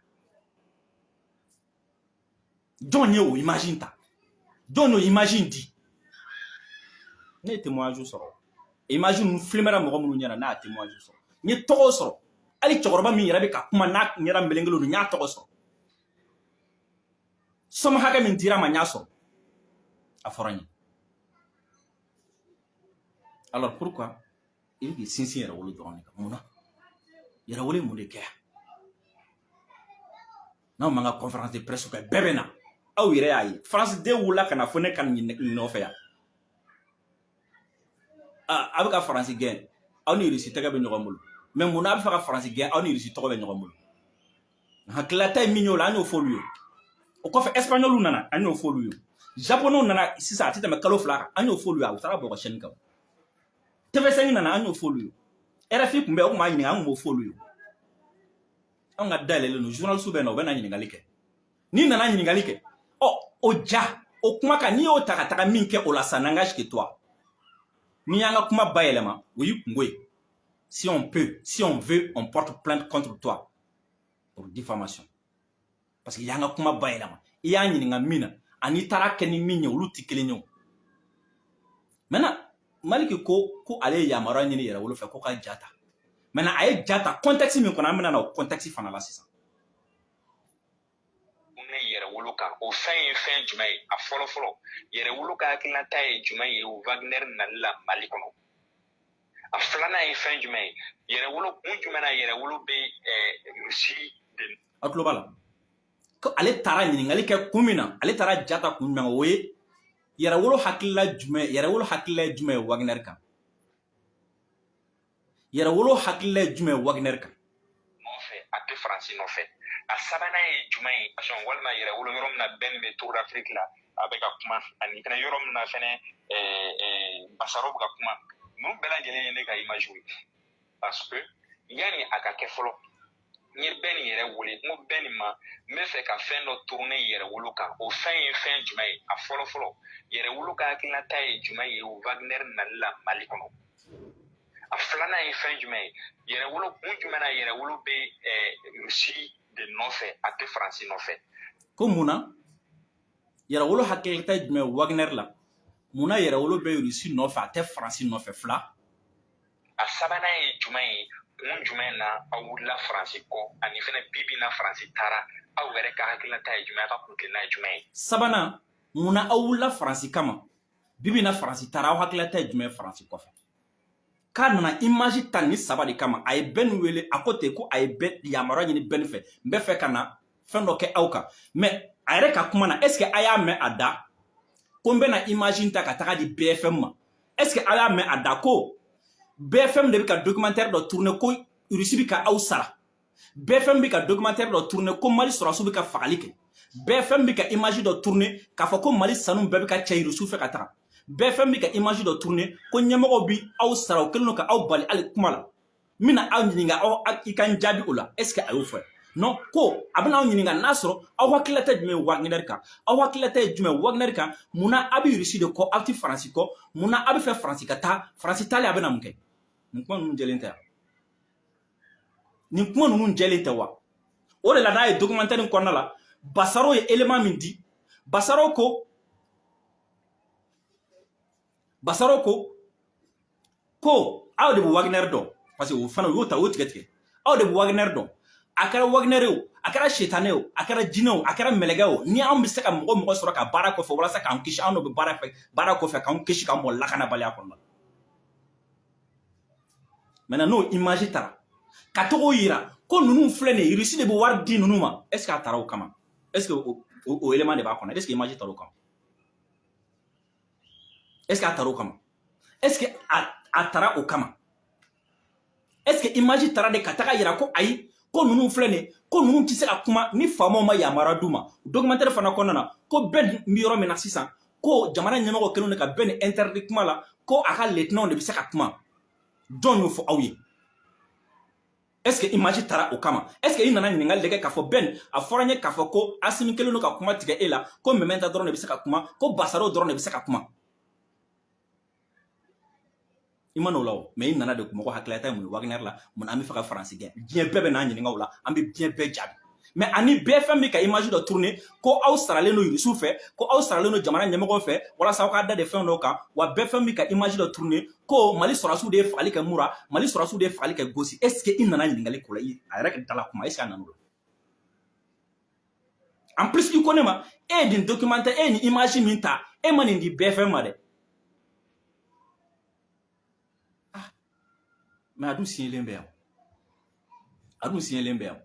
Jɔn ye o image in ta? Jɔn y'o image in di? Ne ye témoignage sɔrɔ. Image ninnu filmera mɔgɔ minnu ɲɛna, n'a y'a témoignage sɔrɔ, n ye tɔgɔw sɔrɔ. Hali cɛkɔrɔba min yɛrɛ bɛ ka kuma n'a ɲɛda melekelen don, n y'a tɔgɔ sɔrɔ. Somme hakɛ min dira ma, n y'a sɔrɔ, a fɔra n ye. Alors pourquoi i bɛ k'i sinsin Yɛrɛwolo dɔrɔn de kan? Mun na? Yɛrɛwolo ye mun de kɛ yan? N'aw m'an ka conférence de presse kɛ, bɛɛ bɛ na. Aw yɛrɛ y'a ye, France den wulila ka na fo ne ka nin nɔfɛ yan. A bɛ ka Faransi gɛn, aw ni Irisi tɛgɛ bɛ ɲɔgɔn bolo. Mais mun na a bɛ fɛ ka Faransi gɛn, aw ni Irisi tɔgɔ bɛ ɲɔgɔn bolo? Hakililata ye min ye o la, an y'o f'olu ye. O kɔfɛ, Espagnol nana, an y'o f'olu ye. Japonais nana sisan, a tɛ tɛmɛ kalo 2 kan, an y'o f'olu ye. A taara bɔ ka chaîne kan. TV5 nana, an y'o f'olu ye. RFI tun bɛ, o tun b'a ɲininka, an tun b'o f'olu ye. Anw ka dayɛlɛlen don, journaliste bɛ na, u bɛ na ɲininkali kɛ. N'i nana ɲininkali kɛ, ɔ o ja O kuma kan, n'i y'o ta ka taga min kɛ o la, ça n'engage que toi. N'i y'an ka kuma bayɛlɛma, o y'i kungo ye. Si on peut, si on veut, on porte plainte contre toi pour diffamation, parce que i y'an ka kuma bayɛlɛma. I y'a ɲininka min na ani i taara kɛ ni min ye, olu tɛ kelen ye. O maintenant, Maliki ko ko ale ye yamaruya ɲini Yɛrɛwolo fɛ ko ka ja ta. Maintenant, a ye ja ta contexte min kɔnɔ, an bɛna na o contexte fana la sisan. Ne Yɛrɛwolo kan, o fɛn ye fɛn jumɛn ye? A fɔlɔ fɔlɔ, Yɛrɛwolo ka hakilinata ye jumɛn ye Wagner nali la Mali kɔnɔ? A filanan ye fɛn jumɛn ye? Yɛrɛwolo, kun jumɛn na Yɛrɛwolo bɛ Russie de Aw tulo b'a la ko ale taara ɲininkali kɛ kun min na, ale taara ja ta kun jumɛn, o ye Yɛrɛwolo hakilila jumɛn? Yɛrɛwolo hakilila ye jumɛn ye Wagner kan? Yɛrɛwolo hakilila ye jumɛn ye Wagner kan? Nɔfɛ, a tɛ Faransi nɔfɛ. A sabanan ye jumɛn ye? Walima Yɛrɛwolo, yɔrɔ min na bɛn bɛ Tour d'Afrique la, a bɛ ka kuma, ani fɛnɛ yɔrɔ min na fɛnɛ Basaro bɛ ka kuma. Ninnu bɛɛ lajɛlen ye ne ka image ye, parce que yanni a ka kɛ fɔlɔ, n ye bɛɛ nin yɛrɛ wele, n ko bɛɛ nin ma, n bɛ fɛ ka fɛn dɔ tourner Yɛrɛwolo kan. O fɛn ye fɛn jumɛn ye? A fɔlɔ fɔlɔ, Yɛrɛwolo ka hakilinata ye jumɛn ye Wagner nali la Mali kɔnɔ? A filanan ye fɛn jumɛn ye? Yɛrɛwolo, kun jumɛn na Yɛrɛwolo bɛ Russie de nɔfɛ, a tɛ Faransi nɔfɛ? Ko mun na Yɛrɛwolo hakilinata ye jumɛn Wagner la? Mun na Yɛrɛwolo bɛ Russie nɔfɛ, a tɛ Faransi nɔfɛ? Fila. A sabanan ye jumɛn ye? Kun jumɛn na aw wulila Faransi kɔ? Ani fɛnɛ, bi bi na Faransi taara, aw yɛrɛ ka hakilinata ye jumɛn, aw ka kuntilenna ye jumɛn ye? Sabanan, mun na aw wulila Faransi kama? Bi bi na Faransi taara, aw hakilinata ye jumɛn ye Faransi kɔfɛ? K'a nana image ta ni saba de kama. A ye bɛn wele, a ko ten ko a ye bɛn yamaruya ɲini bɛn fɛ, n bɛ fɛ ka na fɛn dɔ kɛ aw kan. Mais a yɛrɛ ka kuma na, est ce que a y'a mɛn a da ko n bɛna image ta ka taga di BFM ma? Est ce que a y'a mɛn a da ko BFM de bɛ ka documentaire dɔ tourner ko Russie bɛ ka aw sara? BFM bɛ ka documentaire dɔ tourner ko Mali sɔrɔdasiw bɛ ka fagali kɛ. BFM bɛ ka image dɔ tourner k'a fɔ ko Mali sanu bɛɛ bɛ ka cɛ Russiw fɛ ka taga. BFM bɛ ka image dɔ tourner ko ɲɛmɔgɔw bi aw sara, o kɛlen don ka aw bali hali kuma la. N bɛna aw ɲininka, aw i ka n jaabi o la. Est ce que a y'o fɔ? Non. Ko a bɛna aw ɲininka n'a sɔrɔ aw hakilinata jumɛn ye Wagner kan, aw hakilinata ye jumɛn Wagner kan, munna a bɛ Russie de kɔ, aw tɛ Faransi kɔ, munna a bɛ fɛ Faransi ka taa? Faransi taalen, a bɛna mun kɛ? Nin kuma ninnu jɛlen tɛ yan? Nin kuma ninnu jɛlen tɛ wa? O de la, n'a ye documentaire in kɔnɔna la, Basaro ye élément min di, Basaro ko aw de bɛ Wagner dɔn, parce que o fana u y'o ta, u y'o tigɛ tigɛ. Aw de bɛ Wagner dɔn, a kɛra Wagner ye o, a kɛra sitanɛ o, a kɛra jinɛ o, a kɛra mɛlɛkɛ o, ni anw bɛ se ka mɔgɔ mɔgɔ sɔrɔ ka baara kɔfɛ walasa k'an kisi, anw de bɛ baara fɛ, baara kɔfɛ k'an kisi k'an bɔ lakanabaliya kɔnɔna la. Maintenant, n'o image taara ka togo yira ko ninnu filɛ nin ye, Russie de bɛ wari di ninnu ma, est ce que a taara o kama? Est ce que o élément de b'a kɔnɔ? Est ce que image taara o kama? Est ce que a taara o kama? Est ce que a taara o kama? Est ce que image taara de ka taga yira ko ayi, ko ninnu filɛ nin ye, ko ninnu tɛ se ka kuma ni faamaw ma yamaruya d'u ma? Documentaire fana kɔnɔna na, ko bɛɛ bɛ yɔrɔ min na sisan, ko jamana ɲɛmɔgɔ kɛlen don ka bɛɛ ni interdit kuma la, ko a ka lieutenant de bɛ se ka kuma. Jɔn y'o fɔ aw ye? Est ce que image taara o kama? Est ce que i nana ɲininkali de kɛ k'a fɔ Ben, a fɔra n ye k'a fɔ ko Asimi kɛlen don ka kuma tigɛ e la, ko Mɛmɛnta dɔrɔn de bɛ se ka kuma, ko Basaro dɔrɔn de bɛ se ka kuma? I ma n'o la o, mais i nana de mɔgɔ hakililata ye mun ye Wagner la? Mun an bɛ fɛ ka Faransi gɛn? Diɲɛ bɛɛ bɛ n'an ɲininka o la, an bɛ diɲɛ bɛɛ jaabi. Mais ani BFM bɛ ka image dɔ tourner ko aw saralen don Rusiw fɛ, ko aw saralen don jamana ɲɛmɔgɔw fɛ walasa aw ka da de fɛn dɔw kan wa. BFM bɛ ka image dɔ tourner ko Mali sɔrɔdasiw de ye fagali kɛ Mura, Mali sɔrɔdasiw de ye fagali kɛ Gosi. Est ce que i nana ɲininkali k'o la? A yɛrɛ ka dala kuma, est ce que a nana o la? En plus, i ko ne ma, e ye nin documentaire, e ye nin image min ta, e ma nin di BFM ma dɛ. Ah, mais a dun signelen bɛ yan, a dun signelen bɛ yan.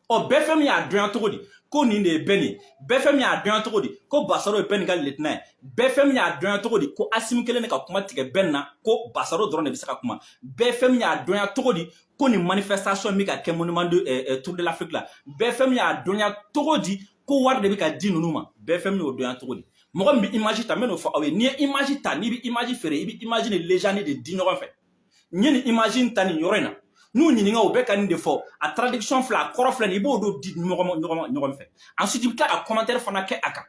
Ɔ, BFM y'a dɔnya cogo di ko nin de ye bɛn ye? BFM y'a dɔnya cogo di ko Basaro ye bɛn ka lieutenant ye? BFM y'a dɔnya cogo di ko Asimi kelen de ka kuma tigɛ bɛn na, ko Basaro dɔrɔn de bɛ se ka kuma? BFM y'a dɔnya cogo di ko nin manifestation bɛ ka kɛ monument de Tour de l'Afrique la? BFM y'a dɔnya cogo di ko wari de bɛ ka di ninnu ma? BFM y'o dɔnya cogo di? Mɔgɔ min bɛ image ta, n bɛ n'o fɔ aw ye. N'i ye image ta, n'i bɛ image feere, i bɛ image ni légende de di ɲɔgɔn fɛ. N ye nin image ta nin yɔrɔ in na, n'u ɲininka, u bɛ ka nin de fɔ, a traduction filɛ, a kɔrɔ filɛ nin, i b'o dɔ di ɲɔgɔn ma ɲɔgɔn fɛ. Ensuite, i bɛ tila ka commentaire fana kɛ a kan.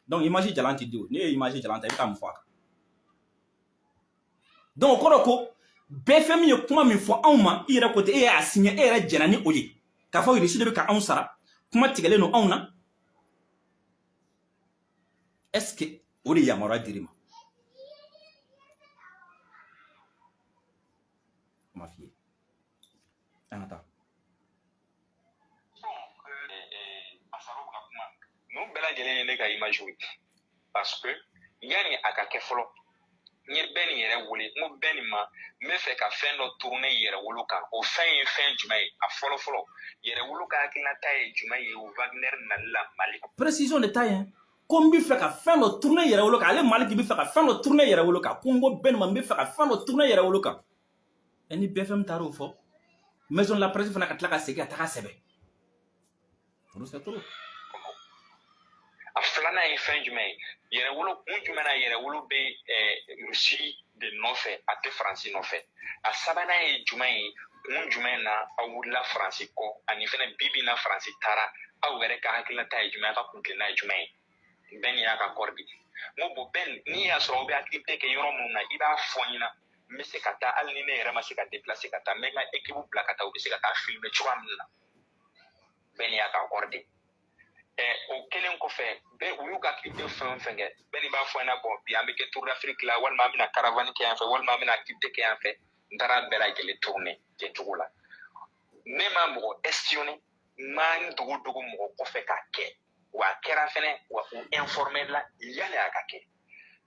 Donc image jalan ti di o. Ne ye image jalan ta, i bɛ taa mun fɔ a kan? Donc o kɔrɔ ko BFM ye kuma min fɔ anw ma, i yɛrɛ ko ten, e y'a signé, e yɛrɛ jɛnna ni o ye k'a fɔ Russie de bɛ ka anw sara, kuma tigɛlen don anw na. Est ce que o de yamaruya dir'i ma? Ma f'i ye, an ka taa. Asaro ka kuma ninnu bɛɛ lajɛlen ye ne ka image ye, parce que yanni a ka kɛ fɔlɔ, n ye bɛɛ nin yɛrɛ wele, n ko bɛɛ nin ma, n bɛ fɛ ka fɛn dɔ tourner Yɛrɛwolo kan. O fɛn ye fɛn jumɛn ye? A fɔlɔ fɔlɔ, Yɛrɛwolo ka hakilinata ye jumɛn ye o Wagner nali la Mali? Précision de taille, hein. Ko n bɛ fɛ ka fɛn dɔ tourner Yɛrɛwolo kan, ale Maliki bɛ fɛ ka fɛn dɔ tourner Yɛrɛwolo kan, ko n ko bɛɛ nin ma, n bɛ fɛ ka fɛn dɔ tourner Yɛrɛwolo kan. Ɛ, ni BFM taar'o fɔ, Maison de la Presse fana ka tila ka segin ka taga sɛbɛn, trop c'est trop. A filanan ye fɛn jumɛn ye? Yɛrɛwolo, kun jumɛn na Yɛrɛwolo bɛ Russie de nɔfɛ, a tɛ Faransi nɔfɛ? A sabanan ye jumɛn ye? Kun jumɛn na aw wulila Faransi kɔ? Ani fɛnɛ, bi bi in na Faransi taara, aw yɛrɛ ka hakilinata ye jumɛn ye, aw ka kuntilenna ye jumɛn ye? Bɛɛ nin y'a ka kɔrɔ di. N ko bon, bɛɛ n'i y'a sɔrɔ aw bɛ activité kɛ yɔrɔ minnu na, i b'a fɔ n ɲɛna, n bɛ se ka taa. Hali ni ne yɛrɛ ma se ka déplacer ka taa, n bɛ n ka équipe bila ka taa, u bɛ se ka taa filmer cogoya min na. Bɛɛ nin y'a ka kɔrɔ di. O kɛlen kɔfɛ, bɛɛ u y'u ka activité fɛn o fɛn kɛ, bɛɛ ni b'a fɔ n ɲɛna, bon, bi an bɛ kɛ Tour d'Afrique la, walima an bɛna caravane kɛ yan fɛ, walima an bɛna activité kɛ yan fɛ. N taara bɛɛ lajɛlen tourner ten cogo la. Ne ma mɔgɔ espionner, n ma n dogo dogo mɔgɔ kɔfɛ k'a kɛ. Wa a kɛra fɛnɛ, wa u informé la yanni a ka kɛ.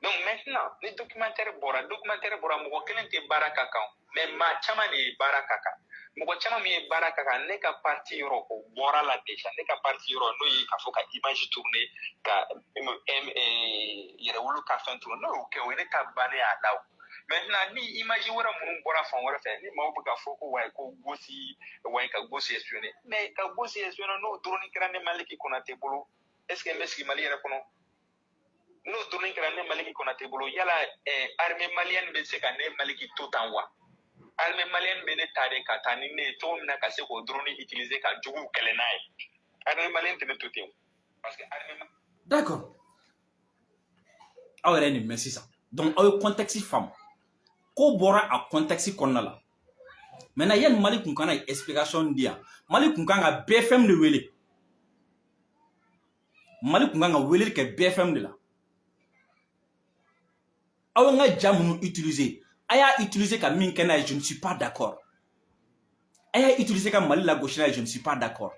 Donc maintenant, ni documentaire bɔra, mɔgɔ kelen tɛ baara ka kan, mais maa caman de ye baara ka kan. Mɔgɔ caman min ye baara ka kan, ne ka partie yɔrɔ, o bɔra la déjà. Ne ka partie yɔrɔ, n'o ye k'a fɔ ka image tourner, ka Yɛrɛwolo ka fɛn tourner, n'o y'o kɛ, o ye ne ta bannen a la. O maintenant, ni image wɛrɛ minnu bɔra fan wɛrɛ fɛ, ni maaw bɛ ka fɔ ko wayi, ko Gosi, wayi, ka Gosi espionner, mais ka Gosi espionner, n'o drone kɛra ne Maliki Konate bolo, est ce que n bɛ sigi Mali yɛrɛ kɔnɔ? N'o drone kɛra ne Maliki Konate bolo, yala armée malienne bɛ se ka ne Maliki to tan wa? Armée malienne bɛ ne ta de ka taa ni ne ye cogo min na ka se k'o drone utiliser ka juguw kɛlɛ n'a ye. Armée malienne tɛ ne to ten, parce que armée D'accord, aw yɛrɛ ye nin mɛn sisan. Donc aw ye contexte faamu, ko bɔra a contexte kɔnɔna la. Maintenant, yanni Mali kun kana explication di yan, Mali kun kan ka BFM de wele. Mali kun kan ka weleli kɛ BFM de la. Aw ye n ka ja minnu utiliser, a y'a utiliser ka min kɛ n'a ye, je ne suis pas d'accord. A y'a utiliser ka Mali lagosi n'a ye, je ne suis pas d'accord.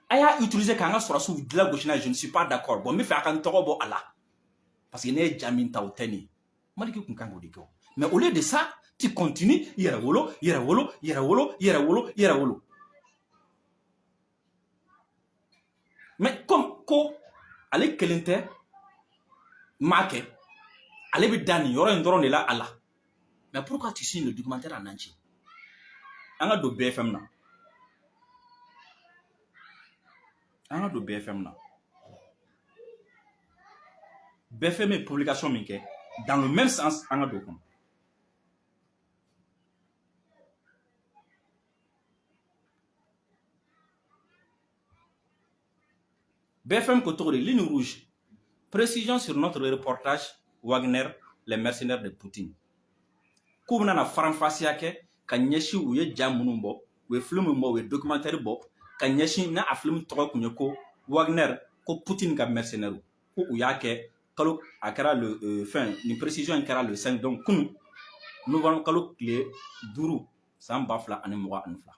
A y'a utiliser k'an ka sɔrɔsiw lagosi n'a ye, je ne suis pas d'accord. Bon, n bɛ fɛ a ka n tɔgɔ bɔ a la, parce que ne ye ja min ta, o tɛ nin ye. Maliki kun kan k'o de kɛ o. Mais au lieu de ça, tu continues Yɛrɛwolo, Yɛrɛwolo, Yɛrɛwolo, Yɛrɛwolo, Yɛrɛwolo. Mais comme ko ale kelen tɛ m'a kɛ, ale bɛ da nin yɔrɔ in dɔrɔn de la a la. Mais pourquoi tu signes le documentaire en entier? An ka don BFM na, an ka don BFM na. BFM ye publication min kɛ dans le même sens, an ka don o kɔnɔ. BFM ko cogo di? Ligne rouge, précision sur notre reportage Wagner, les mercenaires de Poutine. K'u bɛna na faranfasiya kɛ ka ɲɛsin u ye ja minnu bɔ, u ye film min bɔ, u ye documentaire bɔ ka ɲɛsin n'a a film tɔgɔ kun ye ko Wagner, ko Poutine ka mercenaire, ko u y'a kɛ kalo a kɛra le fɛn nin précision in kɛra le 5, donc kunun, novembre kalo tile 5, san 2022.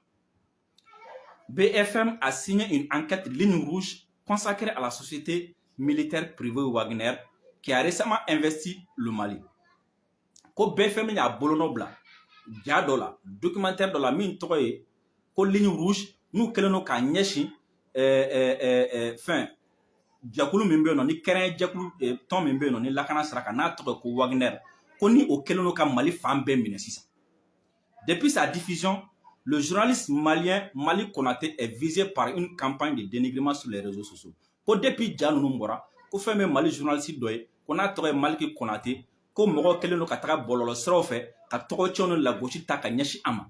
BFM a signé une enquête ligne rouge consacrée à la société militaire privée Wagner qui a récemment investi le Mali. Ko BFM y'a bolonɔ bila ja dɔ la, documentaire dɔ la min tɔgɔ ye ko ligne rouge, n'u kɛlen don k'a ɲɛsin fɛn jɛkulu min bɛ yen nɔ, ni kɛrɛn jɛkulu tɔn min bɛ yen nɔ ni lakana sira kan, n'a tɔgɔ ye ko Wagner, ko ni o kɛlen don ka Mali fan bɛɛ minɛ sisan. Depuis sa diffusion, le journaliste malien Mali Konaté est visé par une campagne de dénigrement sur les réseaux sociaux. Ko depuis ja ninnu bɔra, ko fɛn bɛ Mali journaliste dɔ ye, ko n'a tɔgɔ ye Maliki Konaté, ko mɔgɔw kɛlen don ka taga bɔlɔlɔ siraw fɛ ka tɔgɔcɛnw ni lagosi ta ka ɲɛsin a ma.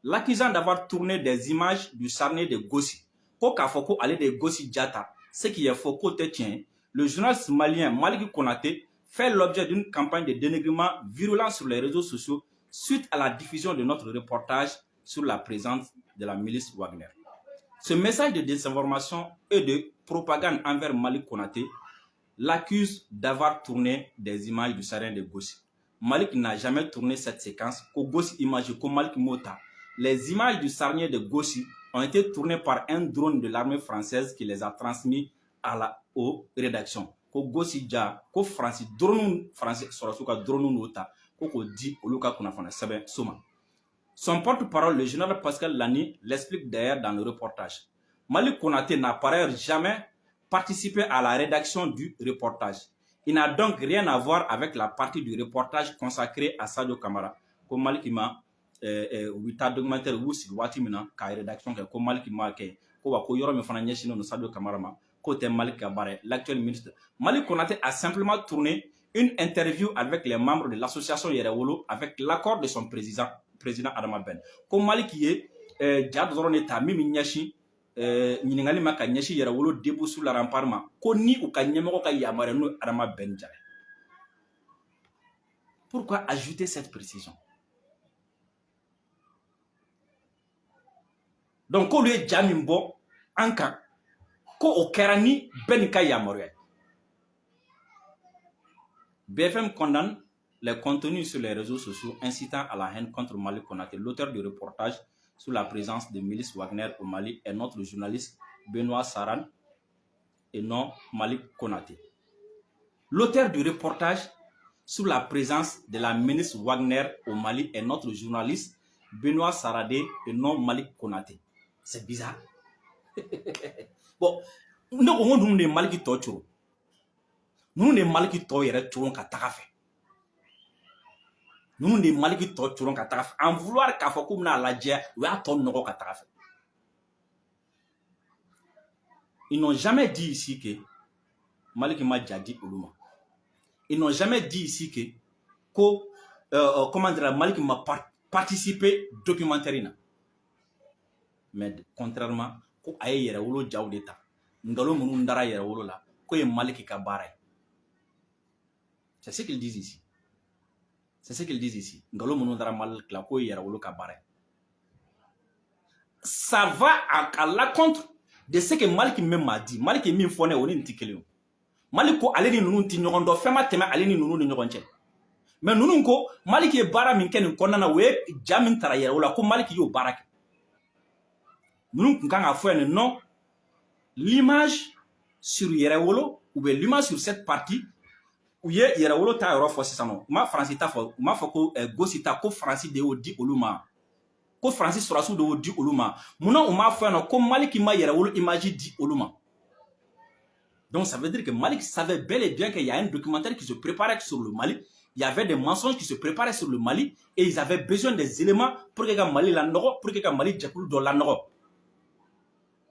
L'accusant d'avoir tourné des images du charnier de Gossi, ko k'a fɔ ko ale de ye Gossi ja ta. Ce qui est faux, k'o tɛ tiɲɛ. Le journaliste malien Malik Konaté fait l'objet d'une campagne de dénigrement virulent sur les réseaux sociaux suite à la diffusion de notre reportage sur la présence de la milice Wagner. Ce message de désinformation et de propagande envers Malik Konaté l'accuse d'avoir tourné des images du sarin de Gossi. Malik n'a jamais tourné cette séquence. Ko Gossi image, ko Malik m'o ta. Les images du charnier de Gossi ont été tournées par un drone de l'armée française qui les a transmis à la aux rédactions. Ko Gossi ja, ko Faransi drone, Faransi sɔrɔsiw ka drone n'o ta, ko k'o di olu ka kunnafoni sɛbɛn so ma. Son porte-parole, le général Pascal Lani, l'explique d'ailleurs dans le reportage. Malik Konaté n'a par ailleurs jamais participé à la rédaction du reportage. Il n'a donc rien à voir avec la partie du reportage consacrée à Sadio Kamara. Ko Malik ma u bɛ taa documentaire u b'u sigi waati min na ka rédaction kɛ, ko Malik ma kɛ, ko wa ko yɔrɔ min fana ɲɛsinnen don Sadio Kamara ma, k'o tɛ Malik ka baara ye. L'actuel ministre Malik Konaté a simplement tourné une interview avec les membres de l'association Yɛrɛwolo avec l'accord de son président, président Adama Ben. Ko Malik ye ja dɔrɔn de ta min bɛ ɲɛsin ɲininkali ma ka ɲɛsin Yɛrɛwolo Debout sur la rempart ma, ko ni u ka ɲɛmɔgɔ ka yamaruya, n'o ye Adama Ben Jara. Pourquoi ajouter cette précision? Donc k'olu ye ja min bɔ an kan, ko o kɛra ni bɛɛ ni ka yamaruya ye. BFM condamne les contenus sur les réseaux sociaux incitant à la haine contre Malik Konaté. L'auteur du reportage sur la présence de milices Wagner au Mali est notre journaliste Benoît Saran et non Malik Konaté. L'auteur du reportage sur la présence de la milice Wagner au Mali est notre journaliste Benoît Saradé et non Malik Konaté. C'est bizarre. Bon, ne ko n ko ninnu de ye Maliki tɔ coro. Ninnu de ye Maliki tɔ yɛrɛ coron ka taga fɛ. Ninnu de ye Maliki tɔ coron ka taga fɛ. En vouloir k'a fɔ k'u bɛna lajɛ, u y'a tɔ nɔgɔ ka taga fɛ. Ils n'ont jamais dit ici que Maliki ma ja di olu ma. Ils n'ont jamais dit ici que ko comment dire, Maliki ma participer documentaire in na. Mais contrairement, ko a ye Yɛrɛwolo jaw de ta. Nkalon minnu dara Yɛrɛwolo la, k'o ye Maliki ka baara ye. C'est ce qu'ils disent ici. C'est ce qu'ils disent ici. Nkalon minnu dara Maliki la, k'o ye Yɛrɛwolo ka baara ye. Ça va à l'encontre de ce que Maliki même m'a dit. Maliki ye min fɔ ne ye, o ni nin tɛ kelen ye. Malik ko ale ni ninnu tɛ ɲɔgɔn dɔn, fɛn ma tɛmɛ ale ni ninnu ni ɲɔgɔn cɛ. Mais ninnu ko Maliki ye baara min kɛ nin kɔnɔna na, o ye ja min tara Yɛrɛwolo la, ko Maliki y'o baara kɛ. Ninnu tun kan k'a fɔ yan non, l'image sur Yɛrɛwolo ou bien l'image sur cette partie, u ye Yɛrɛwolo ta yɔrɔ fɔ sisan nɔ, u ma Faransi ta fɔ, u m'a fɔ ko Gosi ta, ko Faransi de y'o di olu ma, ko Faransi sɔrɔsiw de y'o di olu ma. Munna u m'a fɔ yan nɔ ko Maliki ma Yɛrɛwolo image di olu ma? Donc ça veut dire que Malik savait bel et bien qu'il y a un documentaire qui se préparait sur le Mali. Il y avait des mensonges qui se préparaient sur le Mali et ils avaient besoin des éléments pour que ka Mali la nɔgɔ, pour que ka Mali jɛkulu dɔ la nɔgɔ.